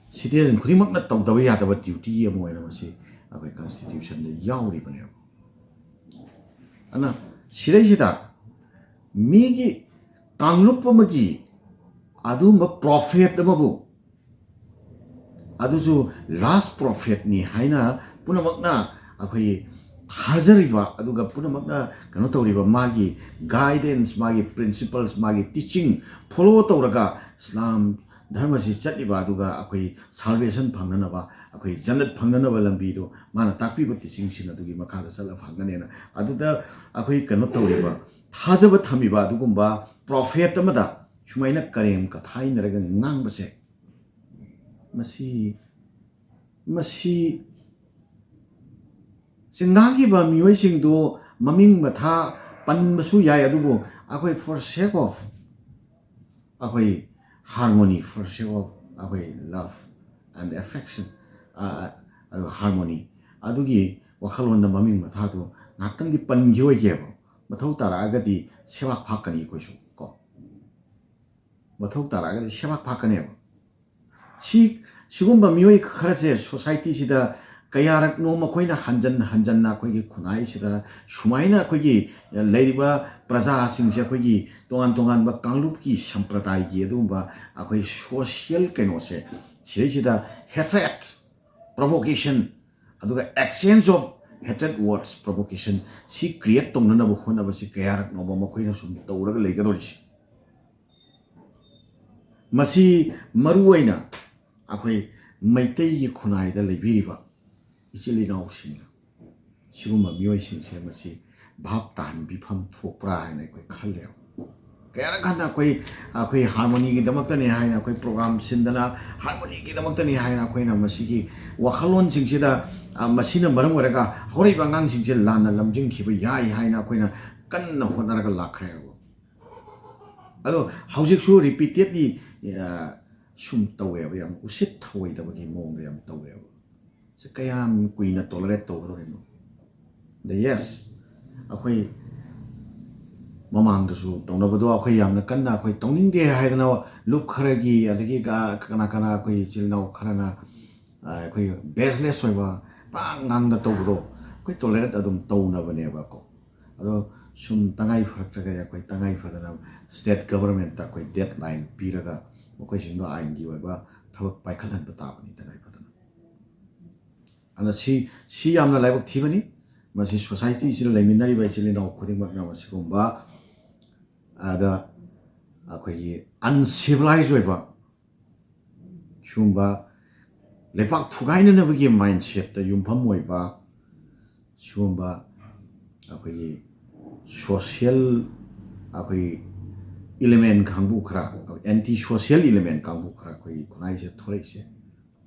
citizen ꯈꯨꯗꯤꯡꯃꯛꯅ ꯇꯧꯗꯕ ꯌꯥꯗꯕ duty ꯑꯃ ꯑꯣꯏꯅ ꯃꯁꯤ ꯑꯩꯈꯣꯏ constitution ꯗ ꯌꯥꯎꯔꯤꯕꯅꯦꯕ꯫ ꯑꯗꯨꯅ ꯁꯤꯗꯩꯁꯤꯗ ꯃꯤꯒꯤ ꯀꯥꯡꯂꯨꯞ ꯑꯃꯒꯤ ꯑꯗꯨꯒꯨꯝꯕ prophet ꯑꯃꯕꯨ, ꯑꯗꯨꯁꯨ last prophet ꯅꯤ ꯍꯥꯏꯅ ꯄꯨꯝꯅꯃꯛꯅ ꯑꯩꯈꯣꯏꯒꯤ ꯊꯥꯖꯔꯤꯕ, ꯑꯗꯨꯒ ꯄꯨꯝꯅꯃꯛꯅ ꯀꯩꯅꯣ ꯇꯧꯔꯤꯕ, ꯃꯥꯒꯤ guidance, ꯃꯥꯒꯤ principles, ꯃꯥꯒꯤ teaching follow ꯇꯧꯔꯒ ꯏꯁꯂꯥꯝ ꯙꯔꯃꯁꯤ ꯆꯠꯂꯤꯕ, ꯑꯗꯨꯒ ꯑꯩꯈꯣꯏ salvation ꯐꯪꯅꯅꯕ, ꯑꯩꯈꯣꯏ ꯖꯟꯅꯠ ꯐꯪꯅꯅꯕ ꯂꯝꯕꯤꯗꯣ ꯃꯥꯅ ꯇꯥꯛꯄꯤꯕ teaching ꯁꯤꯡ ꯑꯗꯨꯒꯤ ꯃꯈꯥꯗ ꯆꯠꯂ ꯐꯪꯒꯅꯦꯅ, ꯑꯗꯨꯗ ꯑꯩꯈꯣꯏ ꯀꯩꯅꯣ ꯇꯧꯔꯤꯕ, ꯊꯥꯖꯕ ꯊꯝꯃꯤꯕ ꯑꯗꯨꯒꯨꯝꯕ prophet ꯑꯃꯗ ꯁꯨꯃꯥꯏꯅ ꯀꯔꯦꯝ ꯀꯊꯥꯏꯅꯔꯒ ꯉꯥꯡꯕꯁꯦ, ꯃꯁꯤ, ꯃꯁꯤ, ꯁꯤ ꯉꯥꯡꯈꯤꯕ ꯃꯤꯑꯣꯏꯁꯤꯡꯗꯨ ꯃꯃꯤꯡ ꯃꯊꯥ ꯄꯟꯕꯁꯨ ꯌꯥꯏ, ꯑꯗꯨꯕꯨ ꯑꯩꯈꯣꯏ for sake of ꯑꯩꯈꯣꯏ harmony, for sake of ꯑꯩꯈꯣꯏ love and affection, ꯑ, ꯑ, ꯑꯗꯨꯒ harmony, ꯑꯗꯨꯒꯤ ꯋꯥꯈꯜꯂꯣꯟꯗ ꯃꯃꯤꯡ ꯃꯊꯥꯗꯨ ꯉꯥꯏꯍꯥꯛꯇꯪꯗꯤ ꯄꯟꯈꯤꯔꯣꯏꯒꯦꯕ꯫ ꯃꯊꯧ ꯇꯥꯔꯛꯑꯒꯗꯤ ꯁꯦꯕꯥꯛ ꯐꯥꯛꯀꯅꯤ ꯑꯩꯈꯣꯏꯁꯨ ꯀꯣ꯫ ꯃꯊꯧ ꯇꯥꯔꯛꯑꯒꯗꯤ ꯁꯦꯕꯥ ꯐꯥꯛꯀꯅꯦꯕ꯫ ꯁꯤ ꯁꯤꯒꯨꯝꯕ ꯃꯤꯑꯣꯏ ꯈꯔꯁꯦ ꯁꯣꯁꯥꯏꯇꯤꯁꯤꯗ ꯀꯌꯥꯔꯛꯅꯣ ꯃꯈꯣꯏꯅ ꯍꯟꯖꯟ ꯍꯟꯖꯟꯅ ꯑꯩꯈꯣꯏꯒꯤ ꯈꯨꯟꯅꯥꯏꯁꯤꯗ ꯁꯨꯃꯥꯏꯅ ꯑꯩꯈꯣꯏꯒꯤ ꯂꯩꯔꯤꯕ ꯄ꯭ꯔꯖꯥꯁꯤꯡꯁꯦ ꯑꯩꯈꯣꯏꯒꯤ ꯇꯣꯉꯥꯟ ꯇꯣꯉꯥꯟꯕ ꯀꯥꯡꯂꯨꯞꯀꯤ ꯁꯝꯄ꯭ꯔꯗꯥꯏꯒꯤ ꯑꯗꯨꯒꯨꯝꯕ ꯑꯩꯈꯣꯏ ꯁꯣꯁꯤꯌꯦꯜ ꯀꯩꯅꯣꯁꯦ ꯁꯤꯗꯩꯁꯤꯗ ꯍꯦꯇ꯭ꯔꯦꯠ, ꯄ꯭ꯔꯣꯚꯣꯀꯦꯁꯟ, ꯑꯗꯨꯒ exchange of hatred words, provocation ꯁꯤ ꯀ꯭ꯔꯤꯌꯦꯠ ꯇꯧꯅꯅꯕ ꯍꯣꯠꯅꯕꯁꯤ ꯀꯌꯥꯔꯛꯅꯣꯕ ꯃꯈꯣꯏꯅ ꯁꯨꯝ ꯇꯧꯔꯒ ꯂꯩꯒꯗꯧꯔꯤꯁꯦ꯫ ꯃꯁꯤ ꯃꯔꯨ ꯑꯣꯏꯅ ꯑꯩꯈꯣꯏ ꯃꯩꯇꯩꯒꯤ ꯈꯨꯟꯅꯥꯏꯗ ꯂꯩꯕꯤꯔꯤꯕ ꯏꯆꯤꯜ ꯏꯅꯥꯎꯁꯤꯡꯅ ꯁꯤꯒꯨꯝꯕ ꯃꯤꯑꯣꯏꯁꯤꯡꯁꯦ ꯃꯁꯤ ꯚꯥꯞ ꯇꯥꯍꯟꯕꯤꯐꯝ ꯊꯣꯛꯄ꯭ꯔꯥ ꯍꯥꯏꯅ ꯑꯩꯈꯣꯏ ꯈꯜꯂꯦꯕ꯫ ꯀꯌꯥꯔꯛ ꯍꯟꯅ ꯑꯩꯈꯣꯏ ꯑꯩꯈꯣꯏ ꯍꯥꯔꯃꯣꯅꯤꯒꯤꯗꯃꯛꯇꯅꯤ ꯍꯥꯏꯅ ꯑꯩꯈꯣꯏ ꯄ꯭ꯔꯣꯒ꯭ꯔꯥꯝ ꯁꯤꯟꯗꯅ ꯍꯥꯔꯃꯣꯅꯤꯒꯤꯗꯃꯛꯇꯅꯤ ꯍꯥꯏꯅ ꯑꯩꯈꯣꯏꯅ ꯃꯁꯤꯒꯤ ꯋꯥꯈꯜꯂꯣꯟꯁꯤꯡꯁꯤꯗ, ꯑ, ꯃꯁꯤꯅ ꯃꯔꯝ ꯑꯣꯏꯔꯒ ꯍꯧꯔꯛꯏꯕ ꯑꯉꯥꯡꯁꯤꯡꯁꯦ ꯂꯥꯟꯅ ꯂꯝꯖꯤꯡꯈꯤꯕ ꯌꯥꯏ ꯍꯥꯏꯅ ꯑꯩꯈꯣꯏꯅ ꯀꯟꯅ ꯍꯣꯠꯅꯔꯒ ꯂꯥꯛꯈ꯭ꯔꯦꯕ꯫ ꯑꯗꯣ ꯍꯧꯖꯤꯛꯁꯨ ꯔꯤꯄꯤꯇꯦꯗꯂꯤ ꯁꯨꯝ ꯇꯧꯋꯦꯕ, ꯌꯥꯝ ꯎꯁꯤꯠ ꯊꯑꯣꯏꯗꯕꯒꯤ ꯃꯑꯣꯡꯗ ꯌꯥꯝ ꯇꯧꯋꯦꯕ꯫ ꯁꯤ ꯀꯌꯥꯝ ꯀꯨꯏꯅ ꯇꯣꯂꯔꯦꯠ ꯇꯧꯒꯗꯧꯔꯤꯅꯣ? ꯑꯗ ꯌꯦꯁ, ꯑꯩꯈꯣꯏ ꯃꯃꯥꯡꯗꯁꯨ ꯇꯧꯅꯕꯗꯣ ꯑꯩꯈꯣꯏ ꯌꯥꯝꯅ ꯀꯟꯅ ꯑꯩꯈꯣꯏ ꯇꯧꯅꯤꯡꯗꯦ ꯍꯥꯏꯗꯅ ꯂꯨꯞ ꯈꯔꯒꯤ, ꯑꯗꯒꯤ ꯀ-, ꯀꯅꯥ ꯀꯅꯥ ꯑꯩꯈꯣꯏ ꯏꯆꯤꯜ ꯏꯅꯥꯎ ꯈꯔꯅ, ꯑ, ꯑꯩꯈꯣꯏ ꯕꯦꯁꯂꯦꯁ ꯑꯣꯏꯕ ꯄꯥꯡ ꯉꯥꯡꯗ ꯇꯧꯕꯗꯣ ꯑꯩꯈꯣꯏ ꯇꯣꯂꯔꯦꯠ ꯑꯗꯨꯝ ꯇꯧꯅꯕꯅꯦꯕꯀꯣ꯫ ꯑꯗꯣ ꯁꯨꯝ ꯇꯉꯥꯏ ꯐꯔꯛꯇ꯭ꯔꯒꯗꯤ ꯑꯩꯈꯣꯏ ꯇꯉꯥꯏ ꯐꯗꯅ ꯁ꯭ꯇꯦꯠ ꯒꯚꯔꯟꯃꯦꯟꯠꯇ ꯑꯩꯈꯣꯏ ꯗꯦꯗꯂꯥꯏꯟ ꯄꯤꯔꯒ ꯃꯈꯣꯏꯁꯤꯡꯗꯣ ꯑꯥꯏꯟꯒꯤ ꯑꯣꯏꯕ ꯊꯕꯛ ꯄꯥꯏꯈꯠꯍꯟꯕ ꯇꯥꯕꯅꯤ ꯇꯉꯥꯏ ꯐꯗꯅ꯫ ꯑꯗꯨꯅ ꯁꯤ, ꯁꯤ ꯌꯥꯝꯅ ꯂꯥꯏꯕꯛ ꯊꯤꯕꯅꯤ꯫ ꯃꯁꯤ ꯁꯣꯁꯥꯏꯇꯤꯁꯤꯗ ꯂꯩꯃꯤꯟꯅꯔꯤꯕ ꯏꯆꯤꯜ ꯏꯅꯥꯎ ꯈꯨꯗꯤꯡꯃꯛꯅ ꯃꯁꯤꯒꯨꯝꯕ ꯑꯗ ꯑꯩꯈꯣꯏꯒꯤ ꯑꯟꯁꯤꯚꯤꯂꯥꯏꯖ ꯑꯣꯏꯕ ꯁꯤꯒꯨꯝꯕ ꯂꯩꯄꯥꯛ ꯊꯨꯒꯥꯏꯅꯅꯕꯒꯤ ꯃꯥꯏꯟꯁꯦꯠꯇ ꯌꯨꯝꯐꯝ ꯑꯣꯏꯕ ꯁꯤꯒꯨꯝꯕ ꯑꯩꯈꯣꯏꯒꯤ ꯁꯣꯁꯤꯌꯦꯜ, ꯑꯩꯈꯣꯏ ꯏꯂꯤꯃꯦꯟ ꯀꯥꯡꯕꯨ ꯈꯔ, ꯑꯦꯟꯇꯤ ꯁꯣꯁꯤꯌꯦꯜ ꯏꯂꯤꯃꯦꯟ ꯀꯥꯡꯕꯨ ꯈꯔ ꯑꯩꯈꯣꯏꯒꯤ ꯈꯨꯟꯅꯥꯏꯁꯤꯗ ꯊꯣꯔꯛꯏꯁꯦ,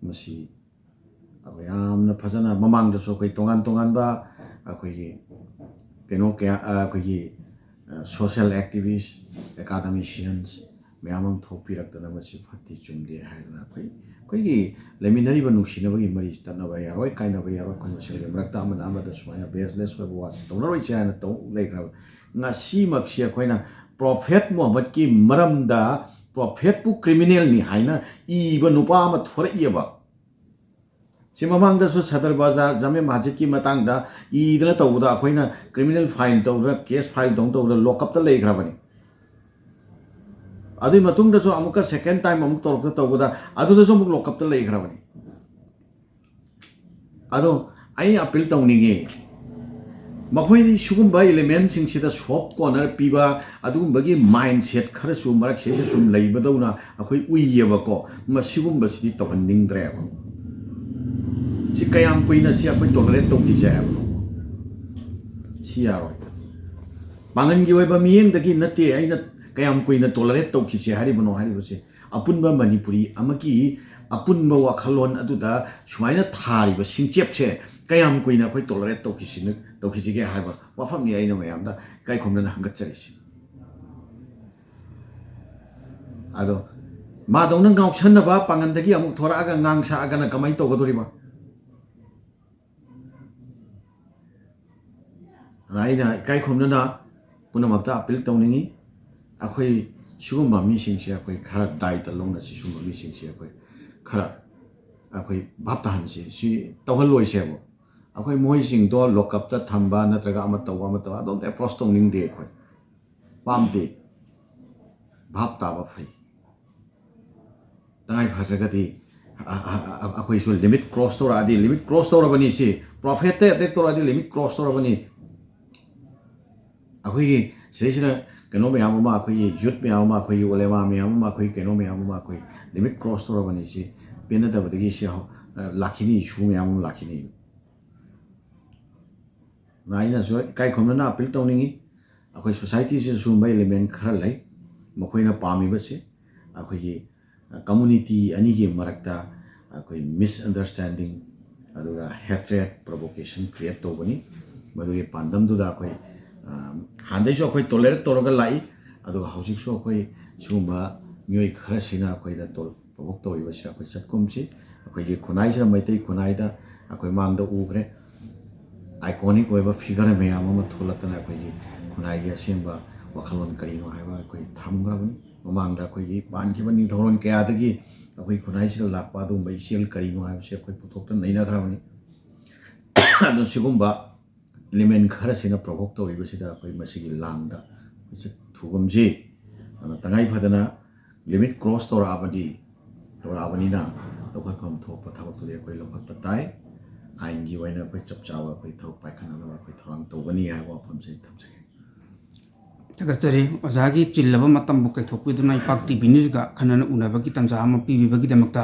ꯃꯁꯤ ꯑꯩꯈꯣꯏ ꯌꯥꯝꯅ ꯐꯖꯅ, ꯃꯃꯥꯡꯗꯁꯨ ꯑꯩꯈꯣꯏ ꯇꯣꯉꯥꯟ ꯇꯣꯉꯥꯟꯕ ꯑꯩꯈꯣꯏꯒꯤ ꯀꯩꯅꯣ ꯀꯌꯥ, ꯑ, ꯑꯩꯈꯣꯏꯒꯤ, ꯑ, ꯁꯣꯁꯤꯌꯦꯜ ꯑꯦꯛꯇꯤꯚꯤꯁ, ꯑꯦꯀꯥꯗꯃꯤꯁꯤꯌꯟꯁ ꯃꯌꯥꯝ ꯑꯃ ꯊꯣꯛꯄꯤꯔꯛꯇꯅ ꯃꯁꯤ ꯐꯠꯇꯦ ꯆꯨꯝꯗꯦ ꯍꯥꯏꯗꯅ ꯑꯩꯈꯣꯏ, ꯑꯩꯈꯣꯏꯒꯤ ꯂꯩꯃꯤꯟꯅꯔꯤꯕ ꯅꯨꯡꯁꯤꯅꯕꯒꯤ ꯃꯔꯤꯁꯤ ꯇꯠꯅꯕ ꯌꯥꯔꯣꯏ, ꯀꯥꯏꯅꯕ ꯌꯥꯔꯣꯏ, ꯑꯩꯈꯣꯏ ꯃꯁꯦꯜꯒꯤ ꯃꯔꯛꯇ ꯑꯃꯅ ꯑꯃꯗ ꯁꯨꯃꯥꯏꯅ ꯕꯦꯁꯂꯦꯁ ꯑꯣꯏꯕ ꯋꯥꯁꯤ ꯇꯧꯅꯔꯣꯏꯁꯦ ꯍꯥꯏꯅ ꯇꯧ ꯂꯩꯈ꯭ꯔꯕ꯫ ꯉꯁꯤꯃꯛꯁꯤ ꯑꯩꯈꯣꯏꯅ ꯄ꯭ꯔꯣꯐꯦꯠ ꯃꯨꯍꯝꯃꯗꯀꯤ ꯃꯔꯝꯗ ꯄ꯭ꯔꯣꯐꯦꯠꯄꯨ ꯀ꯭ꯔꯤꯃꯤꯅꯦꯜꯅꯤ ꯍꯥꯏꯅ ꯏꯕ ꯅꯨꯄꯥ ꯑꯃ ꯊꯣꯔꯛꯏꯑꯕ꯫ ꯁꯤ ꯃꯃꯥꯡꯗꯁꯨ ꯁꯗꯔ ꯕꯖꯥꯔ ꯖꯥꯃꯦ ꯃꯁꯖꯤꯗꯀꯤ ꯃꯇꯥꯡꯗ ꯏꯗꯅ ꯇꯧꯕꯗ ꯑꯩꯈꯣꯏꯅ ꯀ꯭ꯔꯤꯃꯤꯅꯦꯜ ꯐꯥꯏꯜ ꯇꯧꯗꯅ, ꯀꯦꯁ ꯐꯥꯏꯜ ꯇꯧꯅ ꯇꯧꯗꯅ ꯂꯣꯀꯞꯇ ꯂꯩꯈ꯭ꯔꯕꯅꯤ꯫ ꯑꯗꯨꯒꯤ ꯃꯇꯨꯡꯗꯁꯨ ꯑꯃꯨꯛꯀ ꯁꯦꯀꯦꯟ ꯇꯥꯏꯝ ꯑꯃꯨꯛ ꯇꯧꯔꯛꯇ ꯇꯧꯕꯗ ꯑꯗꯨꯗꯁꯨ ꯑꯃꯨꯛ ꯂꯣꯀꯞꯇ ꯂꯩꯈ꯭ꯔꯕꯅꯤ꯫ ꯑꯗꯣ ꯑꯩ ꯑꯄꯤꯜ ꯇꯧꯅꯤꯡꯉꯤ, ꯃꯈꯣꯏꯗꯤ ꯁꯤꯒꯨꯝꯕ ꯏꯂꯤꯃꯦꯟꯁꯤꯡꯁꯤꯗ ꯁꯣꯐ ꯀꯣꯔꯅꯔ ꯄꯤꯕ ꯑꯗꯨꯒꯨꯝꯕꯒꯤ ꯃꯥꯏꯟꯁꯦꯠ ꯈꯔꯁꯨ ꯃꯔꯛꯁꯤꯗ ꯁꯨꯝ ꯂꯩꯕꯗꯧꯅ ꯑꯩꯈꯣꯏ ꯎꯏꯌꯦꯕꯀꯣ꯫ ꯃꯁꯤꯒꯨꯝꯕꯁꯤꯗꯤ ꯇꯧꯍꯟꯅꯤꯡꯗ꯭ꯔꯦꯕ꯫ ꯁꯤ ꯀꯌꯥꯝ ꯀꯨꯏꯅ ꯁꯤ ꯑꯩꯈꯣꯏ ꯇꯣꯂꯔꯦꯠ ꯇꯧꯈꯤꯁꯦ ꯍꯥꯏꯕꯅꯣ? ꯁꯤ ꯌꯥꯔꯣꯏ꯫ ꯄꯥꯡꯒꯜꯒꯤ ꯑꯣꯏꯕ ꯃꯤꯠꯌꯦꯡꯗꯒꯤ ꯅꯠꯇꯦ ꯑꯩꯅ ꯀꯌꯥꯝ ꯀꯨꯏꯅ ꯇꯣꯂꯔꯦꯠ ꯇꯧꯈꯤꯁꯦ ꯍꯥꯏꯔꯤꯕꯅꯣ ꯍꯥꯏꯔꯤꯕꯁꯦ꯫ ꯑꯄꯨꯟꯕ ꯃꯅꯤꯄꯨꯔꯤ ꯑꯃꯒꯤ ꯑꯄꯨꯟꯕ ꯋꯥꯈꯜꯂꯣꯟ ꯑꯗꯨꯗ ꯁꯨꯃꯥꯏꯅ ꯊꯥꯔꯤꯕ ꯁꯤꯡꯆꯦꯞꯁꯦ ꯀꯌꯥꯝ ꯀꯨꯏꯅ ꯑꯩꯈꯣꯏ ꯇꯣꯂꯔꯦꯠ ꯇꯧꯈꯤꯁꯤꯅ-, ꯇꯧꯈꯤꯁꯤꯒꯦ ꯍꯥꯏꯕ ꯋꯥꯐꯝꯅꯤ ꯑꯩꯅ ꯃꯌꯥꯝꯗ ꯏꯀꯥꯏ ꯈꯨꯝꯅꯅ ꯍꯪꯒꯠꯆꯔꯤꯁꯤ꯫ ꯑꯗꯣ ꯃꯥꯗꯧꯅ ꯉꯥꯎꯁꯟꯅꯕ ꯄꯥꯡꯒꯟꯗꯒꯤ ꯑꯃꯨꯛ ꯊꯣꯔꯛꯑꯒ ꯉꯥꯡ ꯁꯛꯑꯒꯅ ꯀꯃꯥꯏꯅ ꯇꯧꯒꯗꯧꯔꯤꯕ? ꯑꯗ ꯑꯩꯅ ꯏꯀꯥꯏ ꯈꯨꯝꯅꯅ ꯄꯨꯝꯅꯃꯛꯇ ꯑꯄꯤꯜ ꯇꯧꯅꯤꯡꯉꯤ, ꯑꯩꯈꯣꯏ ꯁꯤꯒꯨꯝꯕ ꯃꯤꯁꯤꯡꯁꯦ ꯑꯩꯈꯣꯏ ꯈꯔ ꯗꯥꯏꯇ ꯂꯧꯅ, ꯁꯤꯒꯨꯝꯕ ꯃꯤꯁꯤꯡꯁꯦ ꯑꯩꯈꯣꯏ ꯈꯔ ꯑꯩꯈꯣꯏ ꯚꯥꯞ ꯇꯥꯍꯟꯁꯤ, ꯁꯤ ꯇꯧꯍꯜꯂꯣꯏꯁꯦꯕ꯫ ꯑꯩꯈꯣꯏ ꯃꯣꯏꯁꯤꯡꯗꯣ ꯂꯣꯀꯞꯇ ꯊꯝꯕ ꯅꯠꯇ꯭ꯔꯒ ꯑꯃ ꯇꯧꯕ ꯑꯃ ꯇꯧꯕ ꯑꯗꯣꯝꯇ ꯑꯦꯄ꯭ꯔꯣꯁ ꯇꯧꯅꯤꯡꯗꯦ ꯑꯩꯈꯣꯏ꯫ ꯄꯥꯝꯗꯦ꯫ ꯚꯥꯞ ꯇꯥꯕ ꯐꯩ꯫ ꯇꯉꯥꯏ ꯐꯗ꯭ꯔꯒꯗꯤ ꯑ-, ꯑ-, ꯑ-, ꯑꯩꯈꯣꯏꯁꯨ ꯂꯤꯃꯤꯠ ꯀ꯭ꯔꯣꯁ ꯇꯧꯔꯛꯑꯗꯤ, ꯂꯤꯃꯤꯠ ꯀ꯭ꯔꯣꯁ ꯇꯧꯔꯕꯅꯤ ꯁꯤ꯫ ꯄ꯭ꯔꯣꯐꯦꯠꯇ ꯑꯦꯇꯦꯛ ꯇꯧꯔꯛꯑꯗꯤ ꯂꯤꯃꯤꯠ ꯀ꯭ꯔꯣꯁ ꯇꯧꯔꯕꯅꯤ꯫ ꯑꯩꯈꯣꯏꯒꯤ ꯁꯤꯗꯩꯁꯤꯗ ꯀꯩꯅꯣ ꯃꯌꯥꯝ ꯑꯃ, ꯑꯩꯈꯣꯏꯒꯤ ꯌꯨꯠ ꯃꯌꯥꯝ ꯑꯃ, ꯑꯩꯈꯣꯏꯒꯤ ꯑꯣꯂꯦꯃꯥ ꯃꯌꯥꯝ ꯑꯃ, ꯑꯩꯈꯣꯏ ꯀꯩꯅꯣ ꯃꯌꯥꯝ ꯑꯃ, ꯑꯩꯈꯣꯏ ꯂꯤꯃꯤꯠ ꯀ꯭ꯔꯣꯁ ꯇꯧꯔꯕꯅꯤ ꯁꯤ꯫ ꯄꯦꯟꯅꯗꯕꯗꯒꯤ ꯁꯤ ꯍꯧ-, ꯑ, ꯂꯥꯛꯈꯤꯅꯤ, ꯏꯁꯨ ꯃꯌꯥꯝ ꯑꯃ ꯂꯥꯛꯈꯤꯅꯤ꯫ ꯑꯗꯨꯅ ꯑꯩꯅꯁꯨ ꯏꯀꯥꯏ ꯈꯨꯝꯅꯅ ꯑꯄꯤꯜ ꯇꯧꯅꯤꯡꯉꯤ꯫ ꯑꯩꯈꯣꯏ ꯁꯣꯁꯥꯏꯇꯤꯁꯤꯗ ꯁꯤꯒꯨꯝꯕ ꯏꯂꯤꯃꯦꯟ ꯈꯔ ꯂꯩ꯫ ꯃꯈꯣꯏꯅ ꯄꯥꯝꯃꯤꯕꯁꯤ ꯑꯩꯈꯣꯏꯒꯤ ꯀꯝꯃꯨꯅꯤꯇꯤ ꯑꯅꯤꯒꯤ ꯃꯔꯛꯇ ꯑꯩꯈꯣꯏ ꯃꯤꯁꯑꯟꯗꯔꯁꯇꯦꯟꯗꯤꯡ ꯑꯗꯨꯒ ꯍꯦꯇ꯭ꯔꯦꯠ, ꯄ꯭ꯔꯣꯚꯣꯀꯦꯁꯟ ꯀ꯭ꯔꯤꯌꯦꯠ ꯇꯧꯕꯅꯤ꯫ ꯃꯗꯨꯒꯤ ꯄꯥꯟꯗꯝꯗꯨꯗ ꯑꯩꯈꯣꯏ, ꯑ, ꯍꯥꯟꯅꯗꯩꯁꯨ ꯑꯩꯈꯣꯏ ꯇꯣꯂꯔꯦꯠ ꯇꯧꯔꯒ ꯂꯥꯛꯏ꯫ ꯑꯗꯨꯒ ꯍꯧꯖꯤꯛꯁꯨ ꯑꯩꯈꯣꯏ ꯁꯤꯒꯨꯝꯕ ꯃꯤꯑꯣꯏ ꯈꯔꯁꯤꯅ ꯑꯩꯈꯣꯏꯗ ꯇꯣꯜ-, ꯄ꯭ꯔꯣꯚꯣꯛ ꯇꯧꯔꯤꯕꯁꯤꯗ ꯑꯩꯈꯣꯏ ꯆꯠꯈꯨꯝꯁꯤ, ꯑꯩꯈꯣꯏꯒꯤ ꯈꯨꯟꯅꯥꯏꯁꯤꯗ, ꯃꯩꯇꯩ ꯈꯨꯟꯅꯥꯏꯗ ꯑꯩꯈꯣꯏ ꯃꯥꯡꯗ ꯎꯈ꯭ꯔꯦ꯫ ꯑꯥꯏꯀꯣꯅꯤꯛ ꯑꯣꯏꯕ ꯐꯤꯒꯔ ꯃꯌꯥꯝ ꯑꯃ ꯊꯣꯛꯂꯛꯇꯅ ꯑꯩꯈꯣꯏꯒꯤ ꯈꯨꯟꯅꯥꯏꯒꯤ ꯑꯁꯦꯡꯕ ꯋꯥꯈꯜꯂꯣꯟ ꯀꯔꯤꯅꯣ ꯍꯥꯏꯕ ꯑꯩꯈꯣꯏ ꯊꯝꯈ꯭ꯔꯕꯅꯤ꯫ ꯃꯃꯥꯡꯗ ꯑꯩꯈꯣꯏꯒꯤ ꯄꯥꯟꯈꯤꯕ ꯅꯤꯡꯊꯧꯔꯣꯟ ꯀꯌꯥꯗꯒꯤ ꯑꯩꯈꯣꯏ ꯈꯨꯟꯅꯥꯏꯁꯤꯗ ꯂꯥꯛꯄ ꯑꯗꯨꯒꯨꯝꯕ ꯏꯆꯦꯜ ꯀꯔꯤꯅꯣ ꯍꯥꯏꯕꯁꯤ ꯑꯩꯈꯣꯏ ꯄꯨꯊꯣꯛꯇꯅ ꯅꯩꯅꯈ꯭ꯔꯕꯅꯤ꯫ ꯑꯗꯣ ꯁꯤꯒꯨꯝꯕ ꯏꯂꯤꯃꯦꯟ ꯈꯔꯁꯤꯅ ꯄ꯭ꯔꯣꯚꯣꯛ ꯇꯧꯔꯤꯕꯁꯤꯗ ꯑꯩꯈꯣꯏ ꯃꯁꯤꯒꯤ ꯂꯥꯟꯗ ꯑꯩꯈꯣꯏ ꯆꯠ-, ꯊꯨꯒꯨꯝꯁꯤ꯫ ꯑꯗꯨꯅ ꯇꯉꯥꯏ ꯐꯗꯅ ꯂꯤꯃꯤꯠ ꯀ꯭ꯔꯣꯁ ꯇꯧꯔꯛꯑꯕꯗꯤ, ꯇꯧꯔꯛꯑꯕꯅꯤꯅ ꯂꯧꯈꯠꯐꯝ ꯊꯣꯛꯄ ꯊꯕꯛꯇꯨꯗꯤ ꯑꯩꯈꯣꯏ ꯂꯧꯈꯠꯄ ꯇꯥꯏ꯫ ꯑꯥꯏꯟꯒꯤ ꯑꯣꯏꯅ ꯑꯩꯈꯣꯏ ꯆꯞ ꯆꯥꯕ ꯑꯩꯈꯣꯏ ꯊꯕꯛ ꯄꯥꯏꯈꯠꯅꯅꯕ ꯑꯩꯈꯣꯏ ꯊꯧꯔꯥꯡ ꯇꯧꯒꯅꯤ ꯍꯥꯏꯕ ꯋꯥꯐꯝꯁꯦ ꯑꯩ ꯊꯝꯖꯒꯦ꯫ ꯊꯥꯒꯠꯆꯔꯤ꯫ ꯑꯣꯖꯥꯒꯤ ꯆꯤꯜꯂꯕ ꯃꯇꯝꯕꯨ ꯀꯥꯏꯊꯣꯛꯄꯤꯗꯨꯅ ꯏꯄꯥꯛ ꯇꯤ ꯚꯤ ꯅ꯭ꯌꯨꯁꯒ ꯑꯈꯟꯅꯅ ꯎꯅꯕꯒꯤ ꯇꯥꯟꯖꯥ ꯑꯃ ꯄꯤꯕꯤꯕꯒꯤꯗꯃꯛꯇ